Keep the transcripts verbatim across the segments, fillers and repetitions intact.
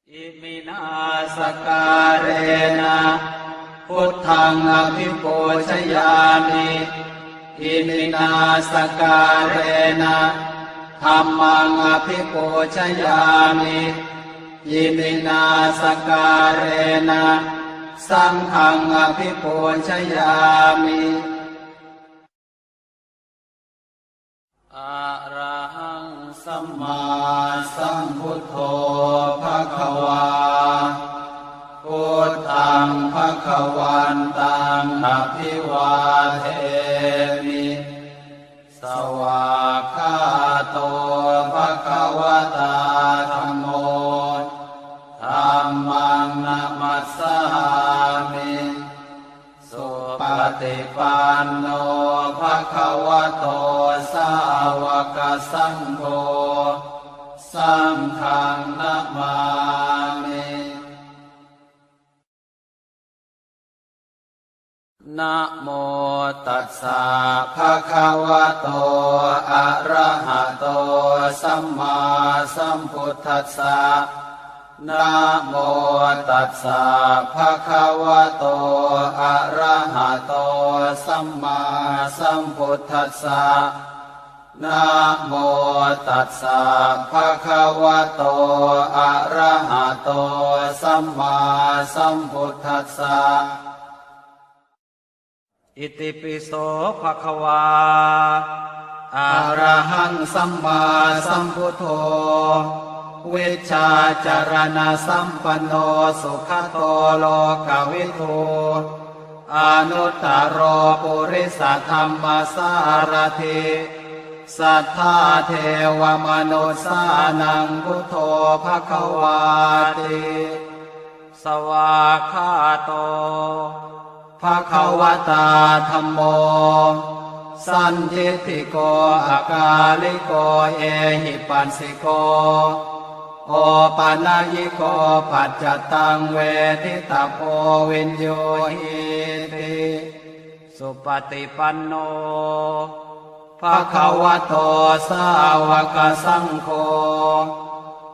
Iminā sakkārena buddhaṃ abhipūjayāmi. Iminā sakkārena dhammaṃ abhipūjayāmi. Iminā sakkārena saṅghaṃ abhipūjayāmi. Arahaṃ sammāsambuddho bhagavā. Buddhaṃ bhagavantaṃ abhivādemi. Svākkhāto bhagavatā dhammo. Dhammaṃ namassāmi. Supaṭipanno bhagavato sāvakasaṅgho. Saṅghaṃ namāmi. Namo tassa bhagavato arahato sammāsambuddhassa. Namo tassa bhagavato arahato sammāsambuddhassa. Namo tassa bhagavato arahato sammāsambuddhassa. Itipi so bhagavā arahaṃ sammāsambuddho vijjācaraṇasampanno sugato lokavidū anuttaro purisadammasārathi satthā devamanussānaṃ buddho bhagavāti. Svākkhāto bhagavatā dhammo sandiṭṭhiko akāliko ehipassiko opanayiko paccattaṃ veditabbo viññūhīti. Supaṭipanno bhagavato sāvakasaṅgho.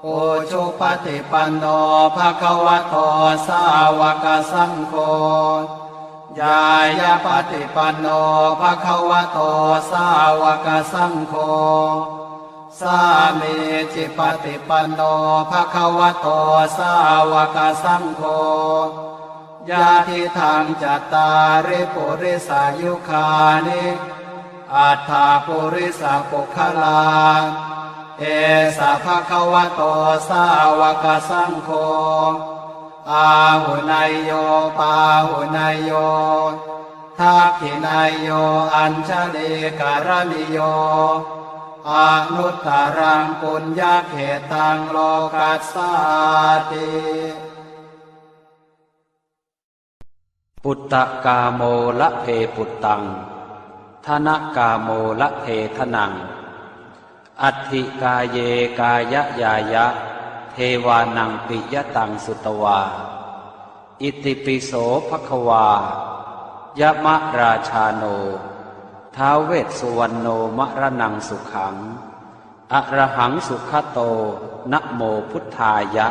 Ujupaṭipanno bhagavato sāvakasaṅgho. Ñāyapaṭipanno bhagavato sāvakasaṅgho. Sāmīcipaṭipanno bhagavato sāvakasaṅgho. Yadidaṃ cattāri purisayugāni aṭṭha purisapuggalā, esa bhagavato sāvakasaṅgho, āhuneyyo pāhuneyyo dakkhiṇeyyo añjalikaraṇīyo anuttaraṃ puññakkhettaṃ lokassāti. Puttakāmo labhe puttaṃ, dhanakāmo labhe dhanaṃ, atthi kāye kāyañāya, devānaṃ piyataṃ sutvā. Itipi so bhagavā, yamarājāno, ท้าว vessuvaṇṇo, maraṇaṃ sukhaṃ, arahaṃ sugato, namo buddhāya.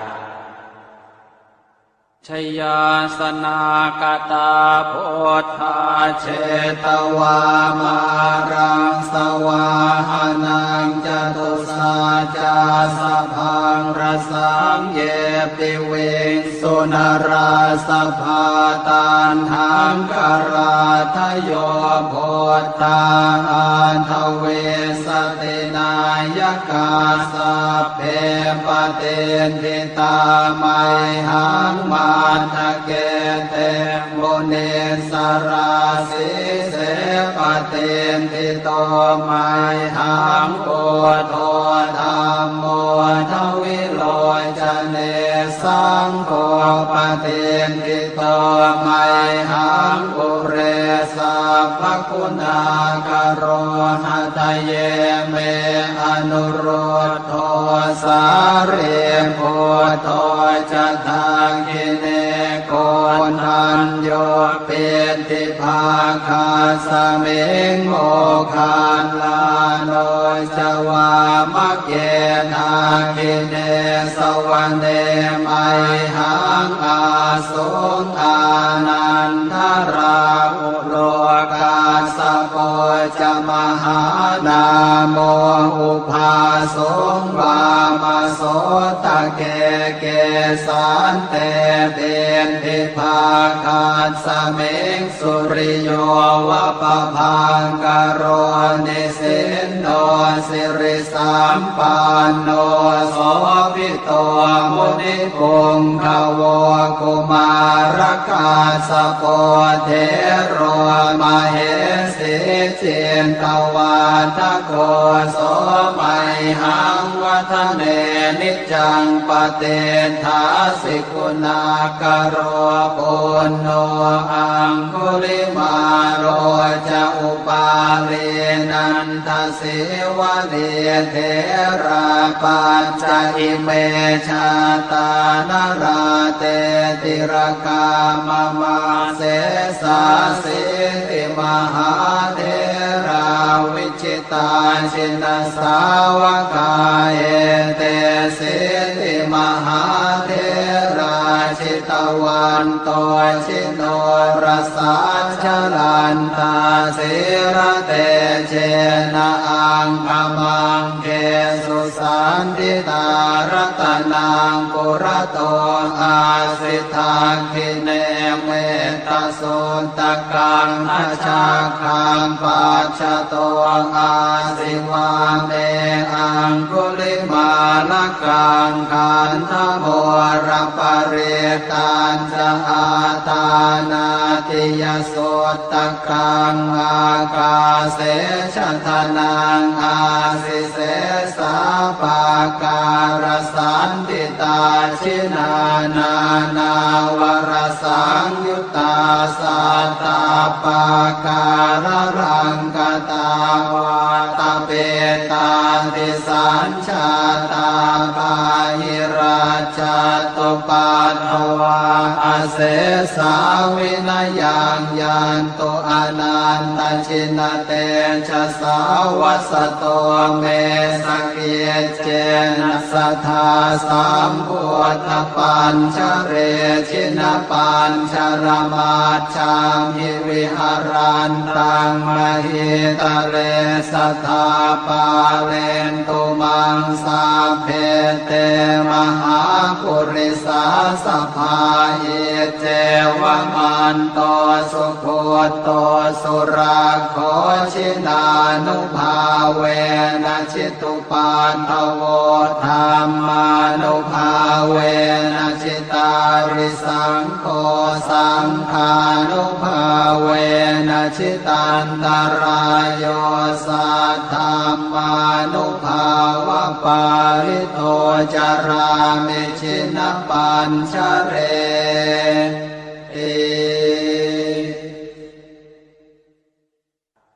Jayāsanākatā buddhā jetvā māraṃ savāhanaṃ, catusaccāsabhaṃ rasaṃ ye piviṃsu narāsabhā. Taṇhaṅkarādayo buddhā aṭṭhavīsati nāyakā, sabbe patiṭṭhi tā mayhaṃ matthake te munissarā. Sīse patiṭṭhito mayhaṃ buddho dhammo dvilocane, saṅgho patiṭṭhito mayhaṃ ure sabbaguṇākaro. Hadaye me anurud dho sārīputto ca dakkhiṇe, koṇḍañño piṭṭhi piṭṭhibhāgasmiṃ moggallāno ca vāmake. Dakkhiṇe savane mayhaṃ āsuṃ ānandarāhulo, kassapo ca mahānāmo ubhāsuṃ vāmasotake. Kesante piṭṭhibhāgasmiṃ suriyo va pabhaṅkaro, nisinno sirisampanno sobhito munipuṅgavo. Kumārakassapo thero mahesī cittavādako, so mayhaṃ vadane niccaṃ patiṭṭhāsi guṇākaro. Puṇṇo aṅgulimālo ca upālī nandasīvalī, therā pañca ime jātā nalāṭe tilakā mama. Sesāsīti mahātherā vi jitā jinasāvakā, etesīti mahātherā jitavanto jinorasā, jalantā sīlatejena aṅgamaṅgesu saṇṭhitā. Ratanaṃ purato āsi dakkhiṇe metta suttakaṃ, dhajaggaṃ pacchato āsi vāme aṅgulimālakaṃ. Khandhamoraparittañca āṭānāṭiyasuttakaṃ, ākāse chadanaṃ āsi sesā pākārasaṇṭhitā. Jinā nānāvarasaṃyu ttā sattappākāralaṅkatā, vātapittādisañjātā bāhirajjhattupaddavā, asesā vinayaṃ yantu anantajinatejasā. Vasato me sakic cena sadā sambuddhapañjare, jinapañjaramajjhamhi viharantaṃ mahītale, sadā pālentu maṃ sabbe te mahāpurisāsabhā. Iccevamanto sugutto surakkho, jinānubhāvena jitu paddavo, dhammānubhāvena jitārisaṅgho, saṅghānubhāvena jitantarāyo, saddhammānubhāvapālito carāmi jinapañjareti.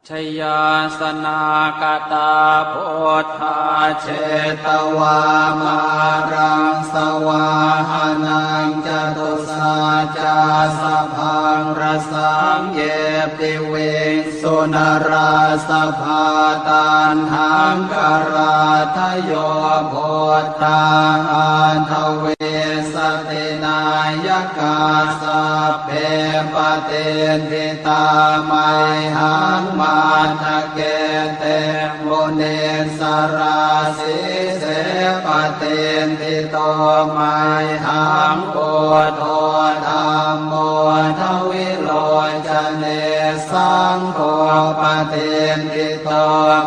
Jayāsanākatā buddhā jetvā māraṃ savāhanaṃ, catusaccāsabhaṃ rasaṃ ye piviṃsu narāsabhā. Taṇhaṅkarādayo buddhā aṭṭhavīsati nāyakā, sabbe patiṭṭhi tā mayhaṃ matthake te munissarā. Sīse patiṭṭhito mayhaṃ buddho dhammo dvilocane, saṅgho patiṭṭhito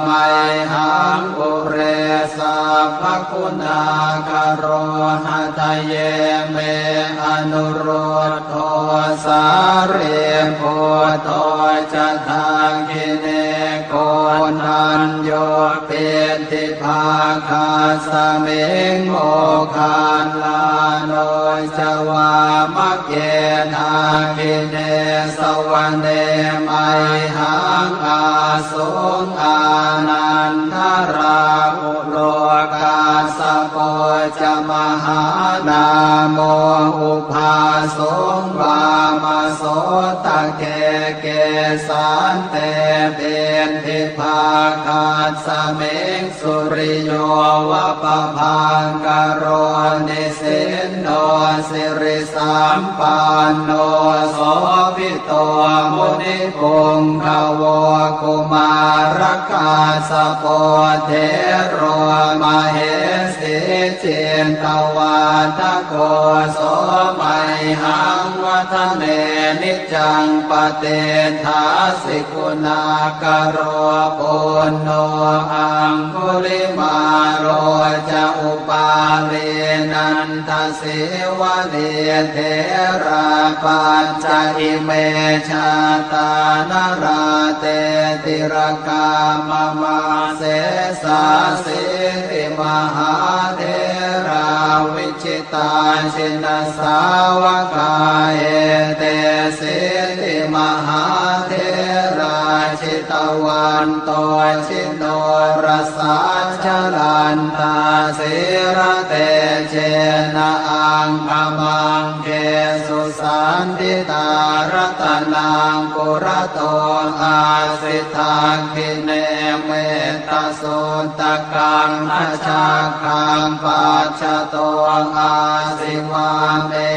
mayhaṃ ure sabbaguṇākaro. Hadaye me anurud dho sārīputto ca dakkhiṇe, koṇḍañño piṭṭhibhāgasmiṃ moggallāno ca vāmake. Dakkhiṇe savane mayhaṃ āsuṃ ānandarāhulo, kassapo ca mahānāmo ubhāsuṃ vāmasotake. Kesante piṭṭhibhāgasmiṃ suriyo va pabhaṅkaro, nisinno sirisampanno sobhi to munipuṅgavo. Kumārakassapo thero mahesī cittavādako, so mayhaṃ vadane niccaṃ patiṭṭhāsi guṇākaro. Puṇṇo aṅgulimālo ca upālī nanda sīvalī, therā pañca ime jātā nalāṭe tilakā mama. Sesāsīti mahātherā vijitā jinasāvakā, etesīti mahātherā jitavanto ji norasā, jalantā sīlatejena aṅgamaṅgesu saṇṭhitā. Ratanaṃ purato āsi dakkhiṇe mettasuttakaṃ, dhajaggaṃ pacchato āsi vāme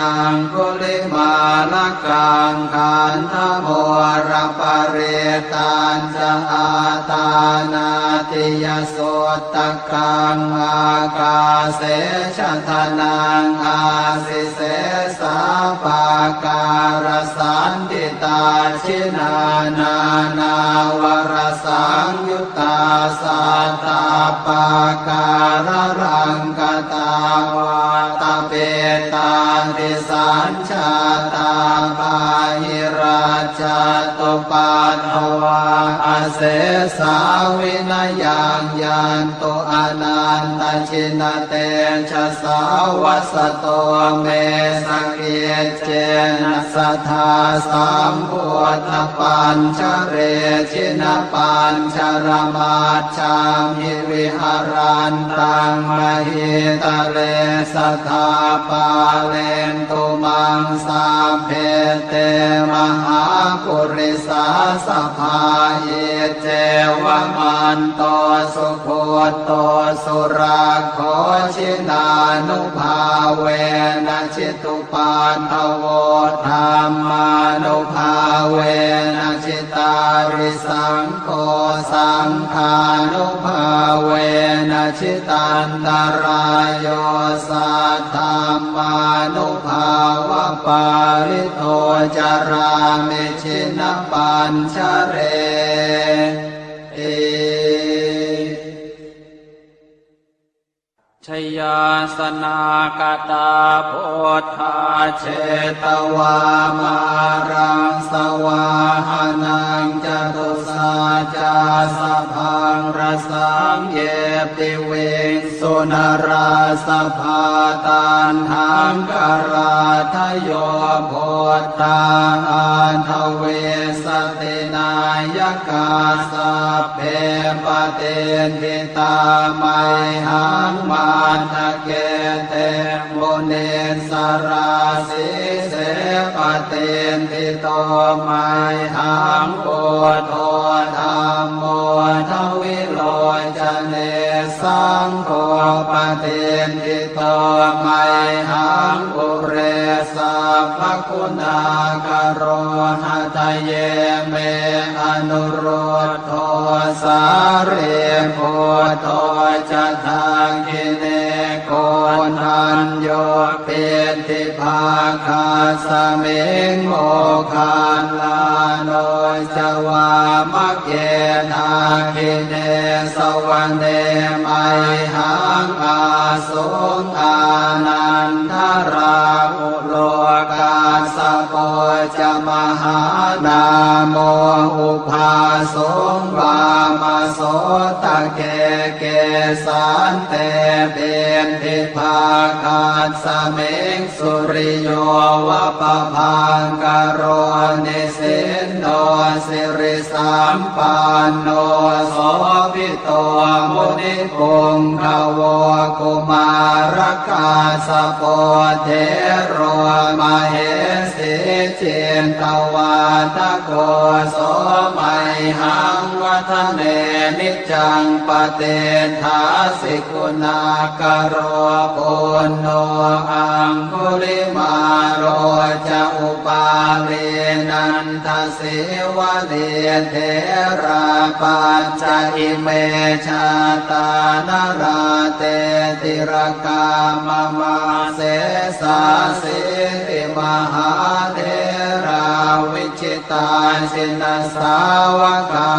aṅgulimālakaṃ. Khandhamoraparittañ ca āṭānāṭiyasuttakaṃ, ākāse chadanaṃ āsi sesā pākārasaṇṭhitā. Jinā nānāvarasaṃyuttā sattappākāralaṅkatā, vātapittādisañ jātā bāhirajjhattupaddavā, asesā vinayaṃ yantu anantajinatejasā. Vasato me sakiccena sadā sambuddhapañjare, jinapañjaramaj jhamhi viharantaṃ mahītale, sadā pālentu maṃ sabbe te mahāpurisāsabhā. Iccevamanto sugutto surakkho, jinānubhāvena jitu paddavo, dhammānubhāvena jitārisaṅgho, saṅghānubhāvena jitantarāyo, saddhammānubhāvapālito carāmi jinapañjareti. Jayāsanākatā buddhā jetvā māraṃ savāhanaṃ, catusaccāsabhaṃ rasaṃ ye piviṃsu narāsabhā. Taṇhaṅkarādayo buddhā aṭṭhavīsati nāyakā, sabbe patiṭṭhi tā mayhaṃ matthake te munissarā. Sīse patiṭṭhito mayhaṃ buddho dhammo dvilocane, saṅgho patiṭṭhito mayhaṃ ure sabbaguṇākaro. Hadaye me anurud dho sārīputto ca dakkhiṇe, koṇḍañño piṭṭhibhāgasmiṃ moggallāno ca vāmake. Dakkhiṇe savane mayhaṃ āsuṃ ānandarāhu lo, kassapo ca mahānāmo ubhāsuṃ vāmasotake. sante piṭṭhibhāgasmiṃ suriyo va pabhaṅkaro nisinno sirisampanno sobhi to munipuṅgavo. Kumārakassapo thero mahesī cittavādako so mayhaṃ vadane niccaṃ patiṭṭhāsi guṇākaro. Puṇṇo aṅgulimālo ca upālī nanda sīvalī therā pañca ime jātā nalāṭe tilakā mama. Sesāsīti mahātherā vijitā jinasāvakā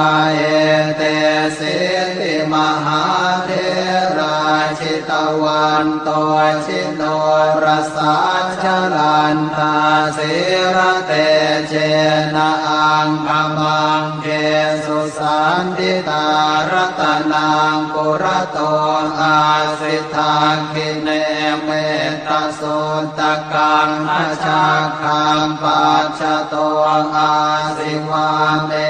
etesīti mahātherā jitavanto ji norasā jalantā sīlatejena aṅgamaṅgesu saṇṭhitā. Ratanaṃ purato āsi dakkhiṇe mettasuttakaṃ dhajaggaṃ pacchato āsi vāme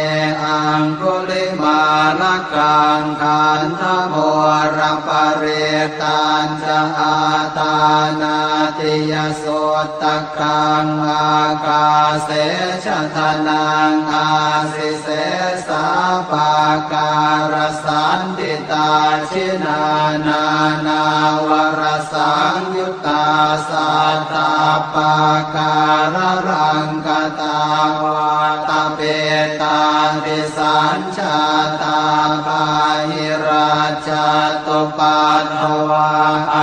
aṅgulimālakaṃ. Khandhamoraparittañ ca āṭānāṭiyasuttakaṃ ākāse chadanaṃ āsi sesā pākārasaṇṭhitā. Jinā nānāvarasaṃyuttā sattappākāralaṅkatā vātapittādisañ jātā bāhirajjhattupaddavā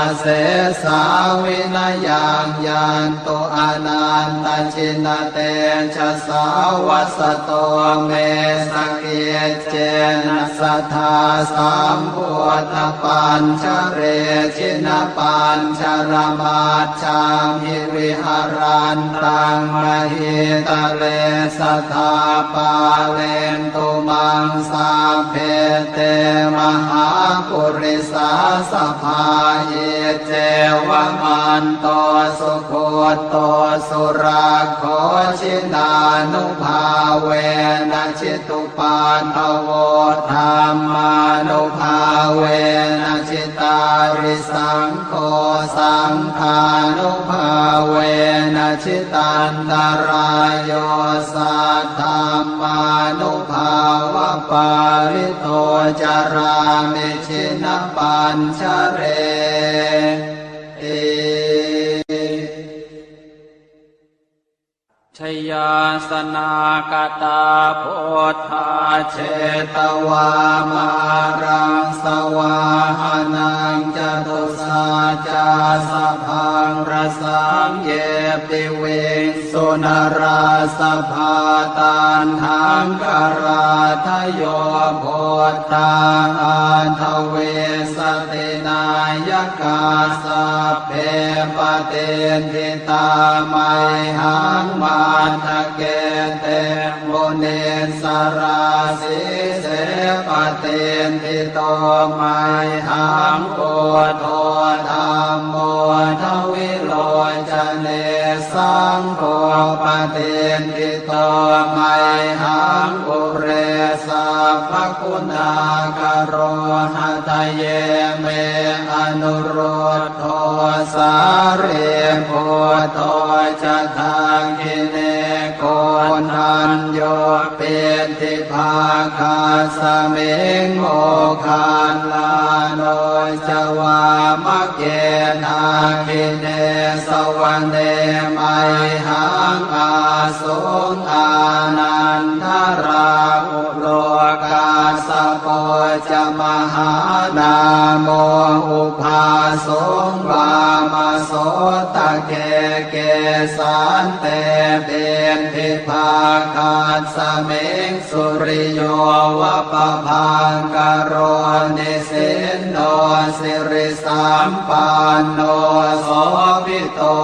asesā vinayaṃ yantu anantajinatejasā. Vasato me sakiccena sadā sambuddhapañjare jinapañjaramaj jhamhi viharantaṃ mahītale sadā pālentu maṃ sabbe te mahāpurisāsabhā. Iccevamanto sugutto surakkho jinānubhāvena jitu paddavo dhammānubhāvena jitārisaṅgho saṅghānubhāvena jitantarāyo saddhammānubhāvapālito carāmi jinapañjareti. Jayāsanāgatā buddhā jetvā māraṃ savāhanaṃ catusaccāsabhaṃ rasaṃ ye piviṃsu narāsabhā. Taṇhaṅkarādayo buddhā aṭṭhavīsati nāyakā sabbe patiṭṭhi tā mayhaṃ matthake te munissarā. Sīse patiṭṭhito mayhaṃ buddho dhammo dvilocane saṅgho patiṭṭhito mayhaṃ ure sabbaguṇākaro. Hadaye me anurud dho sārīputto ca dakkhiṇe koṇḍañño piṭṭhibhāgasmiṃ moggallāno ca vāmake. Dakkhiṇe savane mayhaṃ ā suṃ ānandarāhulo kassapo ca mahānāmo ubhāsuṃ vāmasotake. Kesante piṭṭhibhāgasmiṃ suriyo va pabhaṅkaro nisinno sirisampanno sobhi to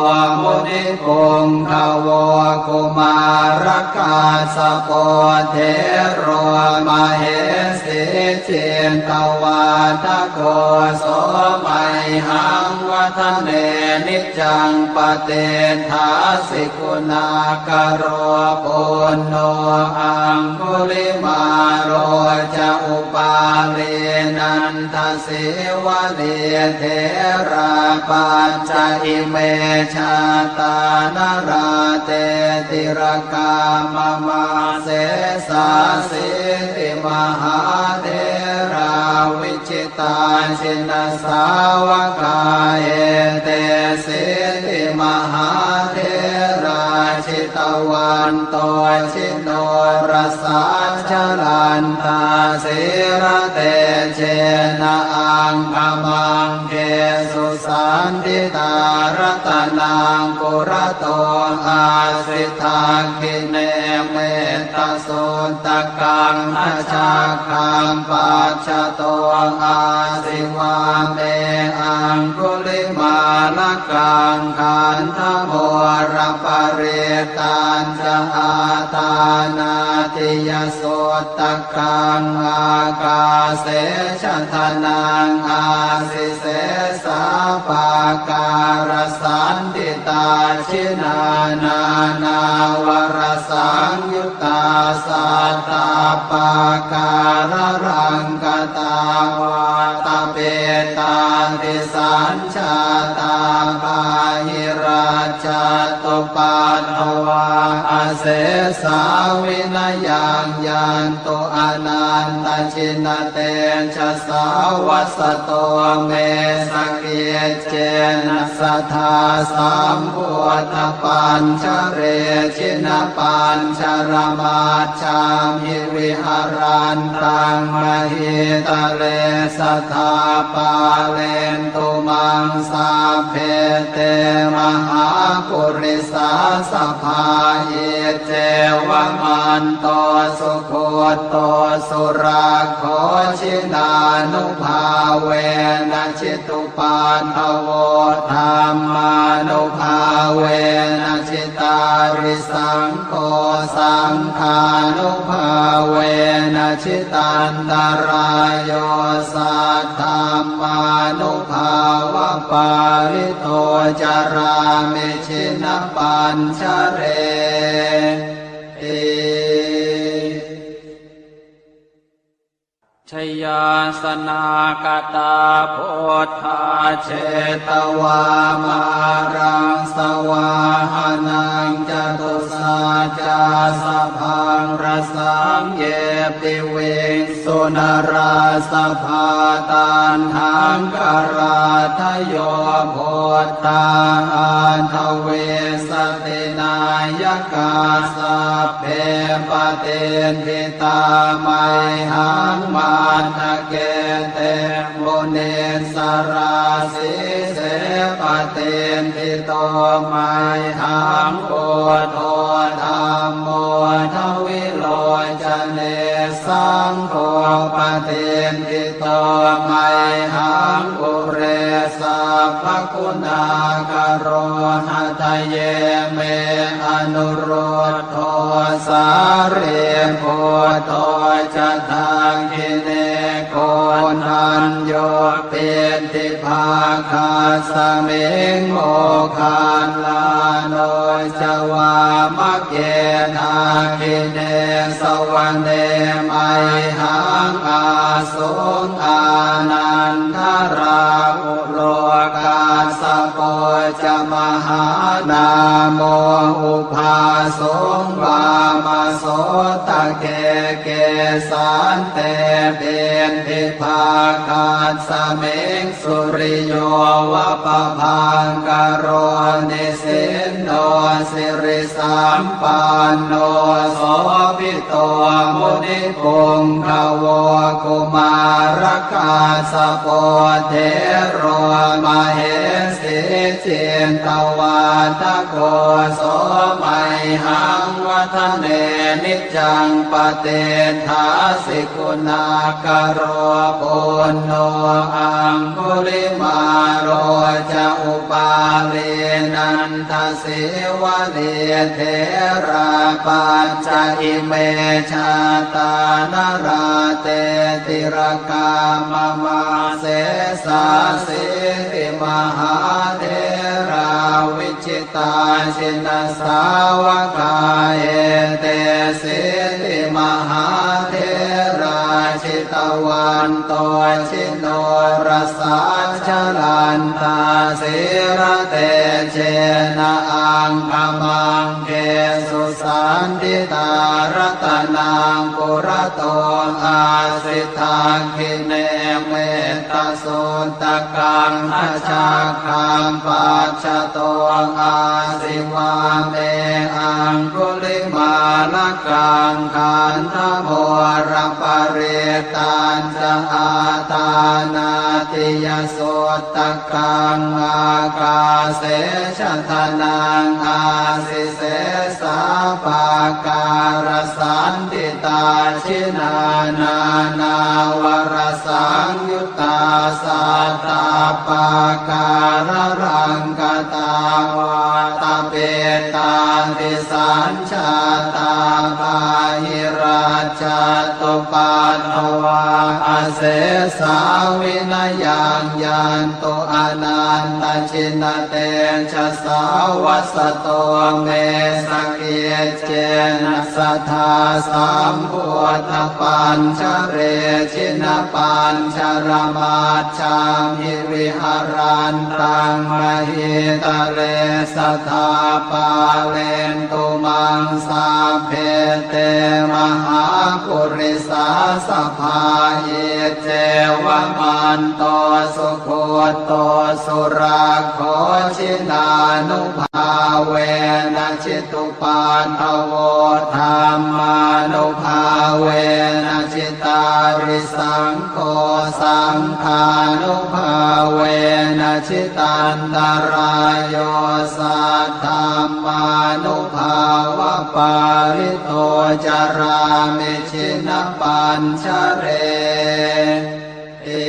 munipuṅgavo. Kumārakassapo thero mahesī cittavādako, so mayhaṃ vadane niccaṃ patiṭṭhāsi guṇākaro. Puṇṇo aṅgulimālo ca upālī nandasīvalī, therā pañca ime jātā nalāṭe tilakā mama. Sesāsīti mahātherā vijitā jinasāvakā, etesīti mahātherā jitavanto jinorasā, jalantā sīlatejena aṅgamaṅgesu saṇṭhitā. Ratanaṃ purato āsi dakkhiṇe mettasuttakaṃ, dhajaggaṃ pacchato āsi vāme aṅgulimālakaṃ. Khandhamoraparittañca āṭānāṭiyasutta kaṃ, ākāse chadanaṃ āsi sesā pākārasaṇṭhitā. Jinā nānāvarasaṃyuttā sattappākāralaṅkatā, vātapittādisañ jātā bāhirajjhattupaddavā, asesā vinayaṃ yantu anantajinatejasā. Vasato me sakiccena sadā sambuddhapañjare, jinapañjaramaj jhamhi viharantaṃ mahītale, sadā pālentu maṃ sabbe te mahāpurisāsabhā. Iccevamanto sugutto surakkho, jinānubhāvena jitu paddavo, dhammānubhāvena jitārisaṅgho, saṅghānubhāvena jitantarāyo, saddhammānubhāvapālito carāmi jinapañjareti. Jayāsanākatā buddhā jetvā māraṃ savāhanaṃ, catusaccāsabhaṃ rasaṃ ye piviṃsu narāsabhā. Taṇhaṅkarādayo buddhā aṭṭhavīsati nāyakā, sabbe patiṭṭhi tā mayhaṃ matthake te munissarā. Sīse patiṭṭhito mayhaṃ buddho dhammo dvilocane, saṅgho patiṭṭhito mayhaṃ ure sabbaguṇākaro. Hadaye me anurud dho sārīputto ca dakkhiṇe, koṇḍañño piṭṭhibhāgasmiṃ moggallāno ca vāmake. Dakkhiṇe savane mayhaṃ āsuṃ ānandarāhu lo, kassapo ca mahānāmo ubhāsuṃ vāmasotake. Kesante piṭṭhibhāgasmiṃ suriyo va pabhaṅkaro, nisinno siri sampanno sobhito munipuṅgavo. Kumārakassapo thero mahesī cittavādako so mayhaṃ vadane niccaṃ patiṭṭhāsi guṇākaro. Puṇṇo aṅgulimālo ca upālī nandasīvalī therā pañca ime jātā nalāṭe tilakā mama. Sesāsīti mahātherā vijitā jinasāvakā etesīti mahātherā jitavanto jinorasā jalantā sīlatejena aṅgamaṅgesu saṇṭhitā. Ratanaṃ purato āsi dakkhiṇe mettasuttakaṃ dhajaggaṃ pacchato āsi vāme aṅgulimālakaṃ. Khandhamoraparittañca āṭānāṭiyasuttakaṃ ākāse chadanaṃ āsi sesā pākārasaṇṭhitā. Jinā nānāvarasaṃyuttā sattappākāralaṅkatā vātapittādisañ jātā bāhirajjhattupaddavā asesā vinayaṃ yantu anantajinatejasā. Vasato me sakiccena sadā sambuddhapañjare jinapañjaramaj jhamhi viharantaṃ mahītale sadā pālentu maṃ sabbe te mahāpurisāsabhā. Iccevamanto sugutto surakkho jinānubhāvena jitu paddavo dhammānubhāvena jitārisaṅgho saṅghānubhāvena jitantarāyo saddhammānubhāvapālito carāmi jinapañjareti.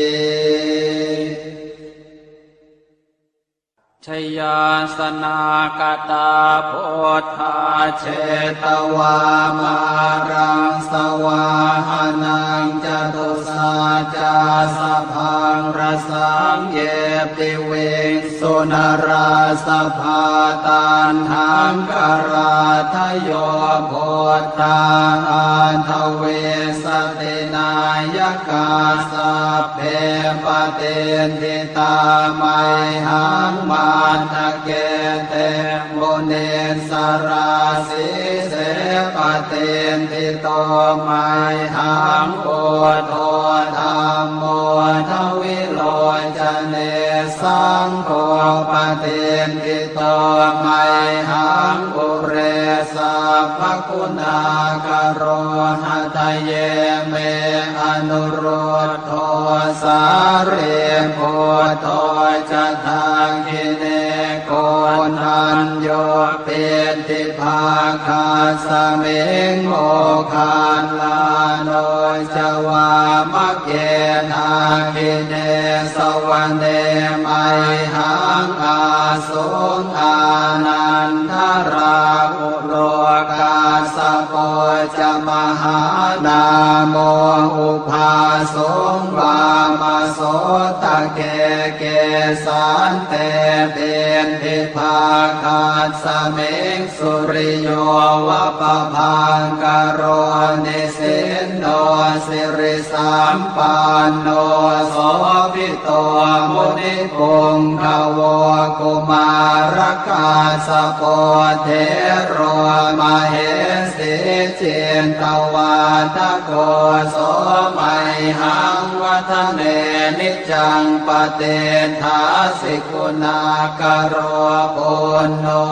Jayāsanākatā buddhā jetvā māraṃ savāhanaṃ catusaccāsabhaṃ rasaṃ ye piviṃsu narāsabhā. Taṇhaṅkarādayo buddhā aṭṭhavīsati nāyakā sabbe patiṭṭhi tā mayhaṃ matthake te munissarā. Sīse patiṭṭhito mayhaṃ buddho dhammo dvilocane saṅgho patiṭṭhito mayhaṃ ure sabbaguṇākaro. Hadaye me anurud dho sārīputto ca dakkhiṇe koṇḍañño piṭṭhibhāgasmiṃ moggallāno ca vāmake. Dakkhiṇe savane mayhaṃ āsuṃ ānandarāhu lo kassapo ca mahānāmo ubhāsuṃ vāmasotake. Kesante piṭṭhibhāgasmiṃ suriyo va pabhaṅkaro nisinno siri sampanno sobhito munipuṅgavo. Kumārakassapo thero mahesī cittavādako so mayhaṃ vadane niccaṃ patiṭṭhāsi guṇākaro. Puṇṇo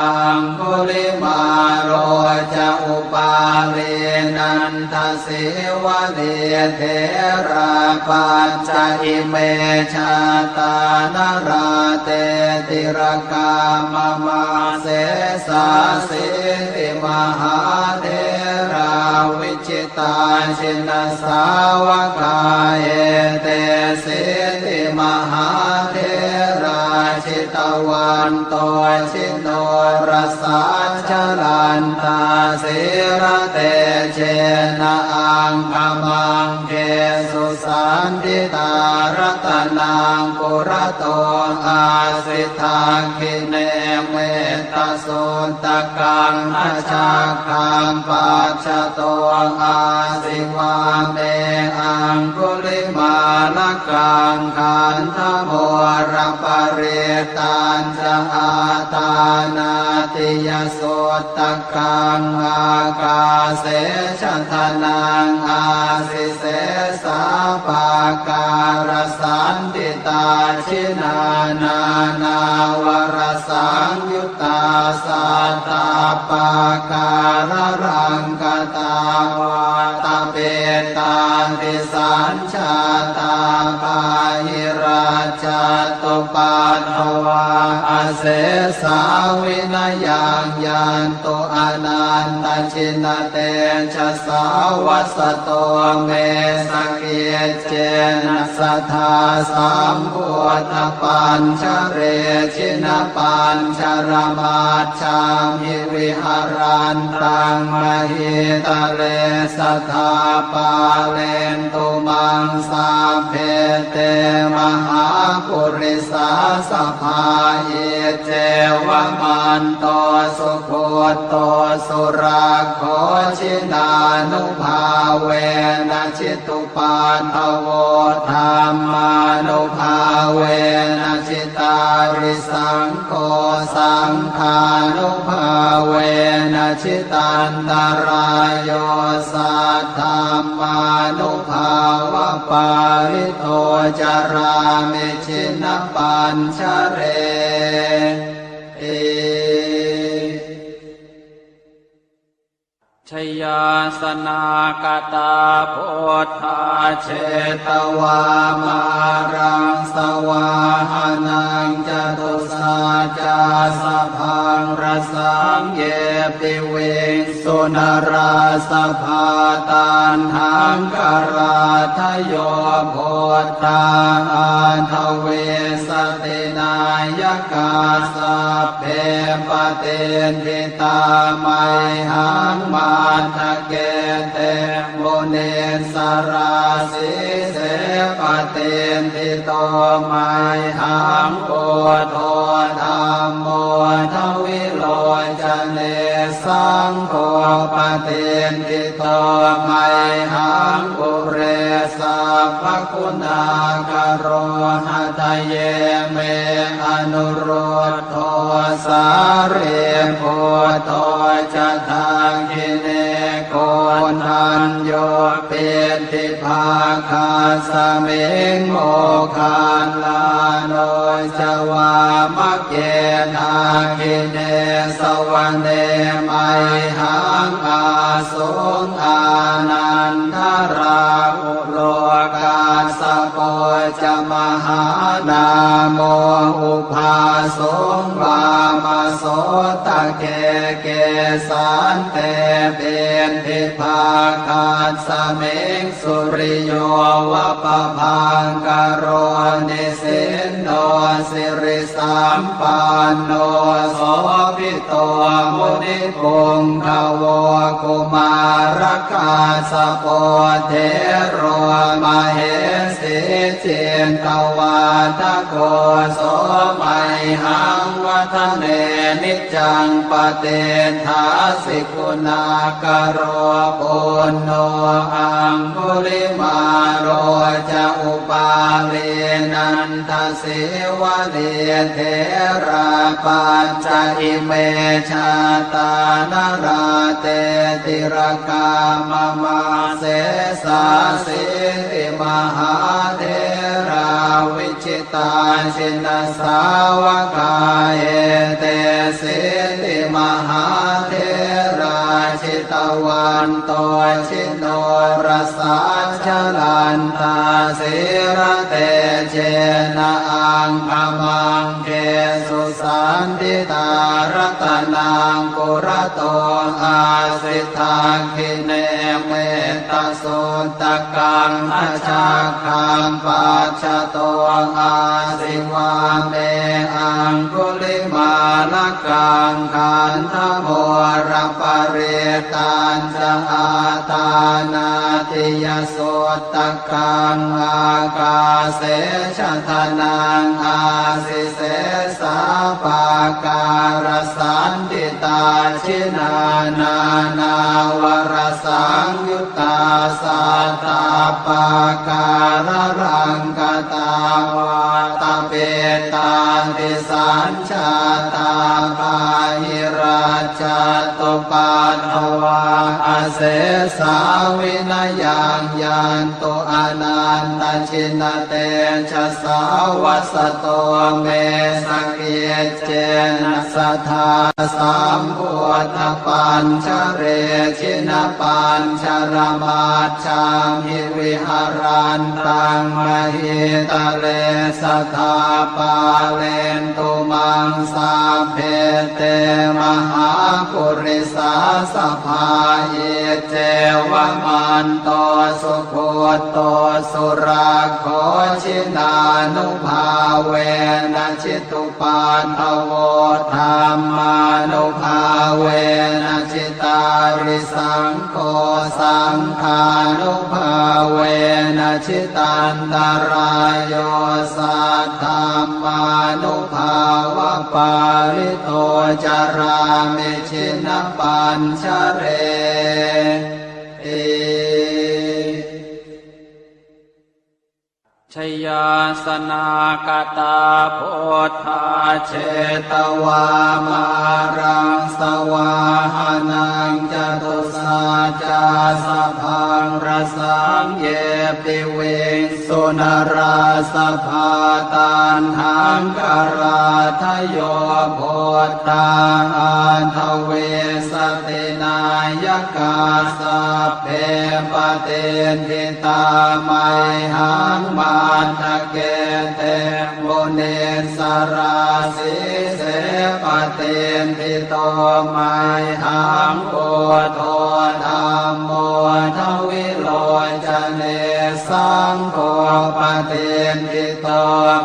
aṅgulimālo ca upālī nandasīva Therā pañca ime jātā nalāṭe tilakā mama. Sesāsīti mahātherā vijitā jinasāvakā, etesīti mahātherā jitavanto jinorasā, jalantā sīlatejena aṅgamaṅgesu saṇṭhitā. Ratanaṃ purato āsi dakkhiṇe mettasuttakaṃ, dhajaggaṃ pacchato āsi vāme aṅgulimālakaṃ. Khandhamoraparittañca āṭānāṭiyasuttakaṃ, ākāse chadanaṃ āsi sesā pākārasaṇṭhitā. Jinā nānāvarasaṃyuttā sattappākāralaṅkatā, vātapittādisañ jātā bāhirajjhattupaddavā, asesā vinayaṃ yantu anantajinatejasā. Vasato me sakiccena sadā sambuddhapañjare, jinapañjaramajjhamhi viharantaṃ mahītale, sadā pālentu maṃ sabbe te mahāpurisāsabhā. Iccevamanto sugutto surakkho, jinānubhāvena jitu paddavo, dhammānubhāvena jitārisaṅgho, saṅghānubhāvena jitantarāyo, saddhammānubhāvapālito carāmi jinapañjareti. Jayāsanāgatā buddhā jetvā māraṃ savāhanaṃ, catusaccāsabhaṃ rasaṃ ye piviṃsu narāsabhā. Taṇhaṅkarādayo buddhā aṭṭhavīsati nāyakā, sabbe patiṭṭhi tā mayhaṃ matthake te munissarā. Sīse patiṭṭhito mayhaṃ buddho dhammo dvilocane, saṅgho patiṭṭhito mayhaṃ ure sabbaguṇākaro. Hadaye me anurud dho sārīputto ca dakkhiṇe, koṇḍañño piṭṭhibhāgasmiṃ moggallāno ca vāmake. Dakkhiṇe savane mayhaṃ āsuṃ ānandarāhu lo, kassapo ca mahānāmo ubhāsuṃ vāmasotake. Kesante piṭṭhibhāgasmiṃ suriyo va pabhaṅkaro, nisinno siri sampanno sobhito munipuṅgavo. Kumārakassapo thero mahesī cittavādako, so mayhaṃ vadane niccaṃ patiṭṭhāsi guṇākaro. Puṇṇo aṅgulimālo ca upālī nanda sīvalī, therā pañca ime jātā nalāṭe tilakā mama. Sesāsīti mahātherā vijitā jinasāvakā, etesīti mahātherā jitavanto jin norasā, jalantā sīlatejena aṅgamaṅgesu saṇṭhitā. Ratanaṃ purato āsi, dakkhiṇe mettasuttakaṃ, dhajaggaṃ pacchato āsi, vāme aṅgulimālakaṃ. Khandhamoraparittañ ca āṭānāṭiyasuttakaṃ, ākāse chadanaṃ āsi, sesā pākārasaṇṭhitā. Jinā nānāvarasaṃyuttā sattappākāralaṅkatā, vātapittādisañ jātā bāhirajjhattupaddavā, asesā vinayaṃ yantu anantajinatejasā. Vasato me sakiccena sadā sambuddhapañjare, jinapañjaramaj jhamhi viharantaṃ mahītale, sadā pālentu maṃ sabbe te mahāpurisāsabhā. Iccevamanto sugutto surakkho, jinānubhāvena jitu paddavo, dhammānubhāvena jitārisaṅgho, saṅghānubhāvena jitantarāyo, saddhammānubhāvapālito carāmi jinapañjareti. Jayāsanākatā buddhā jetvā māraṃ savāhanaṃ, catusaccāsabhaṃ rasaṃ ye piviṃsu narāsabhā. Taṇhaṅkarādayo buddhā aṭṭhavīsati nāyakā, sabbe patiṭṭhi tā mayhaṃ matthake te munissarā. Sīse patiṭṭhito mayhaṃ buddho dhammo dvilocane, saṅgho patiṭṭhito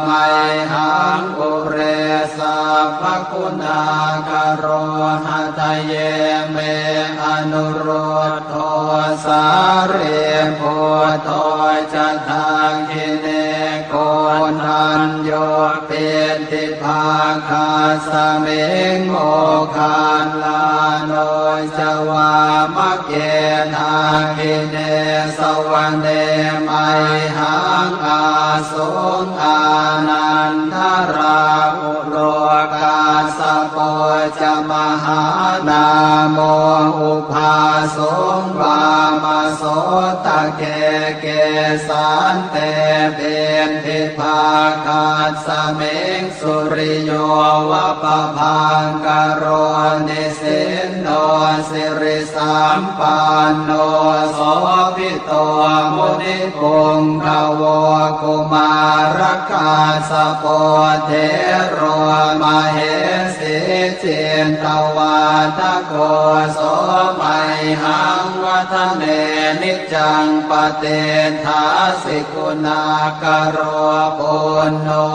mayhaṃ ure sabbaguṇākaro. Hadaye me anurud dho sārīputto ca dakkhiṇe, koṇḍañño piṭṭhibhāgasmiṃ moggallāno ca vāmake. Dakkhiṇe savane mayhaṃ ā suṃ ānandarāhulo, kassapo ca mahānāmo ubhāsuṃ vāmasotake. Kesante piṭṭhibhāgasmiṃ suriyo va pabhaṅkaro, nisinno sirisampanno sobhi to munipuṅgavo. Kumārakassapo thero mahesī cittavādako, so mayhaṃ vadane niccaṃ patiṭṭhāsi guṇākaro. Puṇṇo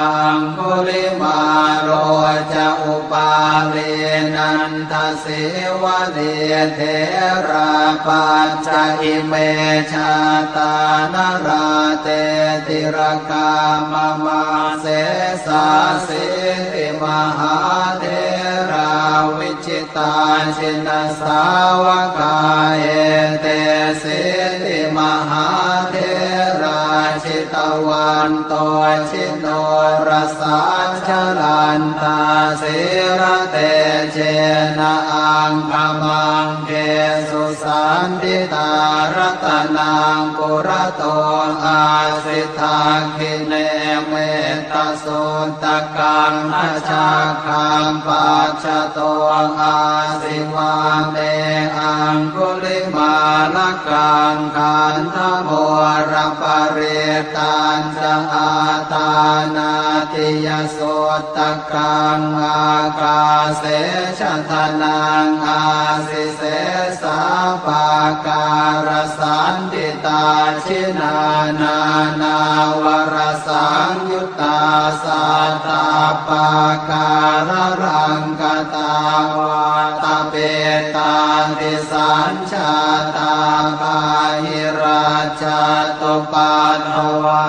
aṅgulimālo ca upālī nanda sīvalī, therā pañca ime jātā nalāṭe tilakā mama. Sesāsīti mahātherā vijitā jinasāvakā, etesīti mahātherā jitavanto ji norasā, jalantā sīlatejena aṅgamaṅgesu saṇṭhitā. Ratanaṃ purato āsi, dakkhiṇe metta suttakaṃ dhajaggaṃ pacchato āsi vāme aṅgulimālakaṃ. Khandhamoraparittañca āṭānāṭiyasuttakaṃ ākāse chadanaṃ āsi sesā pākārasaṇṭhitā. Jinā nānāvarasaṃyuttā sattappākāralaṅkatā vātapittādisañ jātā bāhirajjhattupaddavā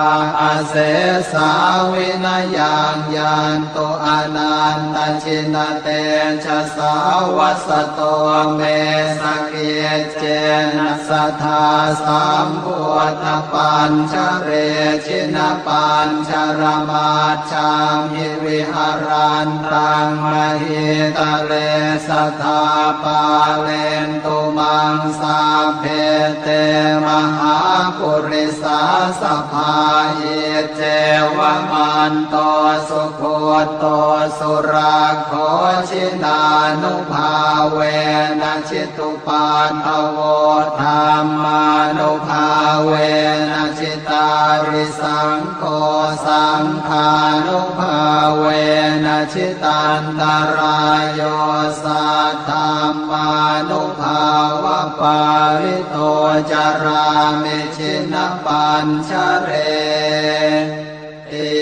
asesā vinayaṃ yantu anantajinatejasā. Vasato me sakiccena sadā sambuddhapañjare jinapañjaramaj jhamhi viharantaṃ mahītale sadā pālentu maṃ sabbe te mahāpurisāsabhā. Iccevamanto sugutto surakkho jinānubhāvena jitu paddavo dhammānubhāvena jitārisaṅgho saṅghānubhāvena jitantarāyo saddhammānubhāvapālito carāmi jinapañjareti.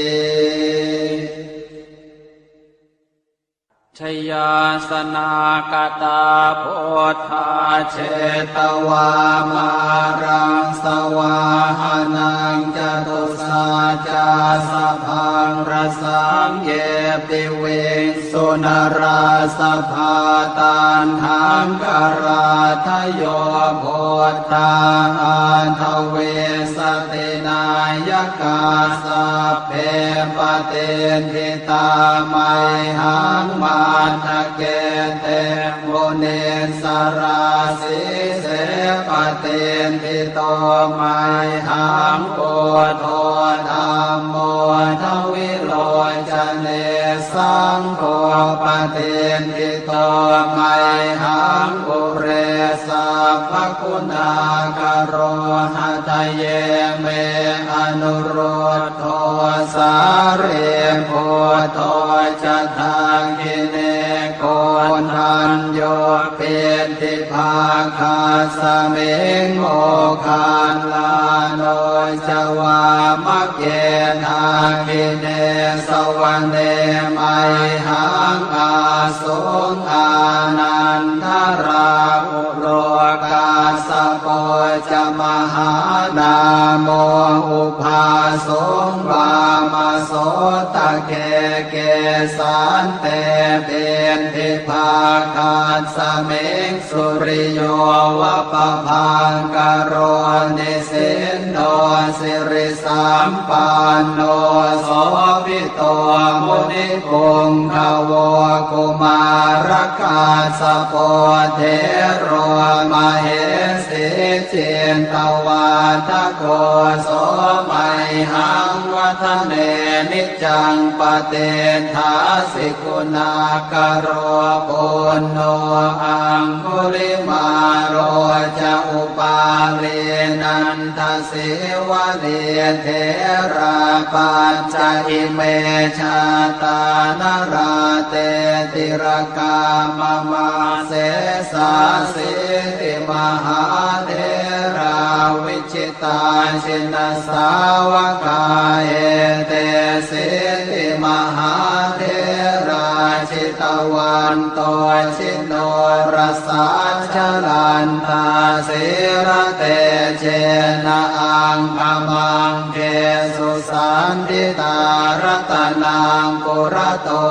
Jayāsanāgatā buddhā jetvā māraṃ savāhanaṃ catusaccāsabhaṃ rasaṃ ye piviṃsu narāsabhā. Taṇhaṅkarādayo buddhā aṭṭhavīsati nāyakā sabbe patiṭṭhi tā mayhaṃ matthake te munissarā. Sīse patiṭṭhito mayhaṃ buddho dhammo dvilocane saṅgho patiṭṭhito mayhaṃ ure sabbaguṇākaro. Hadaye me anurud dho sārīputto ca dakkhiṇe koṇḍañño piṭṭhibhāgasmiṃ moggallāno ca vāmake. Dakkhiṇe savane mayhaṃ āsuṃ ānandarāhu lo kassapo ca mahānāmo ubhāsuṃ vāmasotake. Kesante piṭṭhibhāgasmiṃ suriyo va pabhaṅkaro nisinno siri sampanno sobhito munipuṅgavo. Kumārakassapo thero mahesī cittavādako so mayhaṃ vadane niccaṃ patiṭṭhāsi guṇākaro. Puṇṇo aṅgulimālo ca upālī nanda sīvalī therā pañca ime jātā nalāṭe tilakā mama. Sesāsīti mahātherā vijitā jinasāvakā etesīti mahātherā jitavanto ji norasā jalantā sīlatejena aṅgamaṅgesu saṇṭhitā. Ratanaṃ purato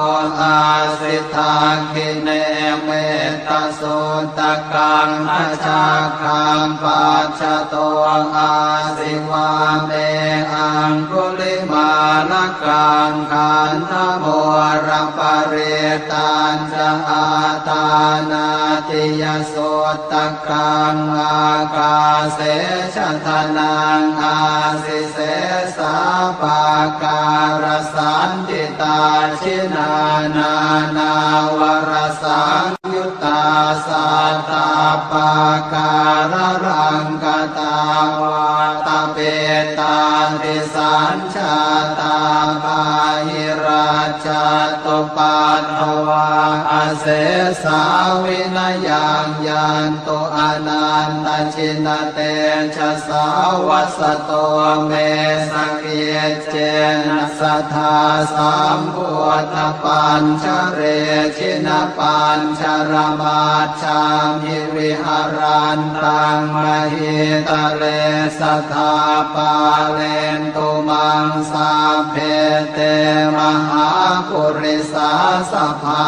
āsi dakkhiṇe mettasuttakaṃ dhajaggaṃ pacchato āsi vāme aṅgulimālakaṃ. Khandhamoraparittañ pañca āṭānāṭiyasuttakaṃ, ākāse chadanaṃ āsi sesā pākārasaṇṭhitā. Jinā nānāvarasaṃyuttā sattappākāralaṅkatā, vātapittādisañ jātā bāhirajjhattupaddavā, asesā vinayaṃ yantu anantajinatejasā. Vasato me sakiccena sadā sambuddhapañjare, jinapañjaramaj jhamhi viharantaṃ mahītale, sadā pālentu maṃ sabbe te mahāpurisāsabhā.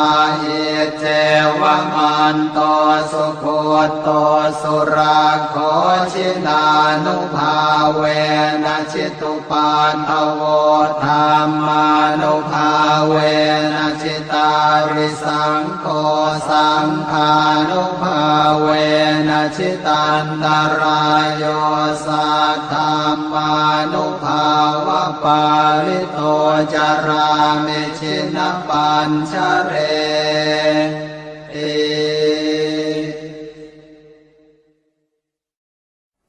Iccevamanto sugutto surakkho, jinānubhāvena jitu paddavo, dhammānubhāvena jitārisaṅgho, saṅghānubhāvena jitantarāyo, saddhammānubhāvapālito carāmi jinapañjareti.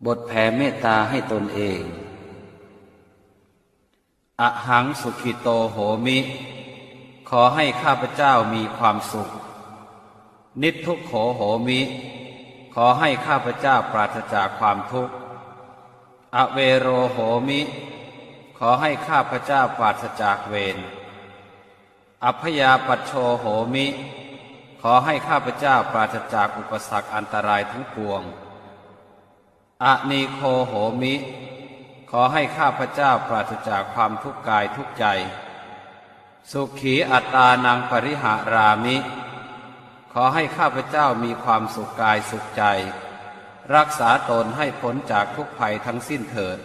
บทแผ่เมตตาให้ตนเอง Ahaṃ sukhito homi ขอให้ข้าพเจ้ามีความสุข Niddukkho homi ขอให้ข้าพเจ้าปราศจากความทุกข์ Avero homi ขอให้ข้าพเจ้าปราศจากเวร Abyāpajjho homi ขอให้ข้าพเจ้าปราศจากอุปสรรคอันตรายทั้งปวง Anīgho homi ขอให้ข้าพเจ้าปราศจากความทุกข์กายทุกข์ใจ Sukhī attānaṃ pariharāmi ขอให้ข้าพเจ้ามีความสุขกายสุขใจ รักษาตนให้พ้นจากทุกข์ภัยทั้งสิ้นเถิด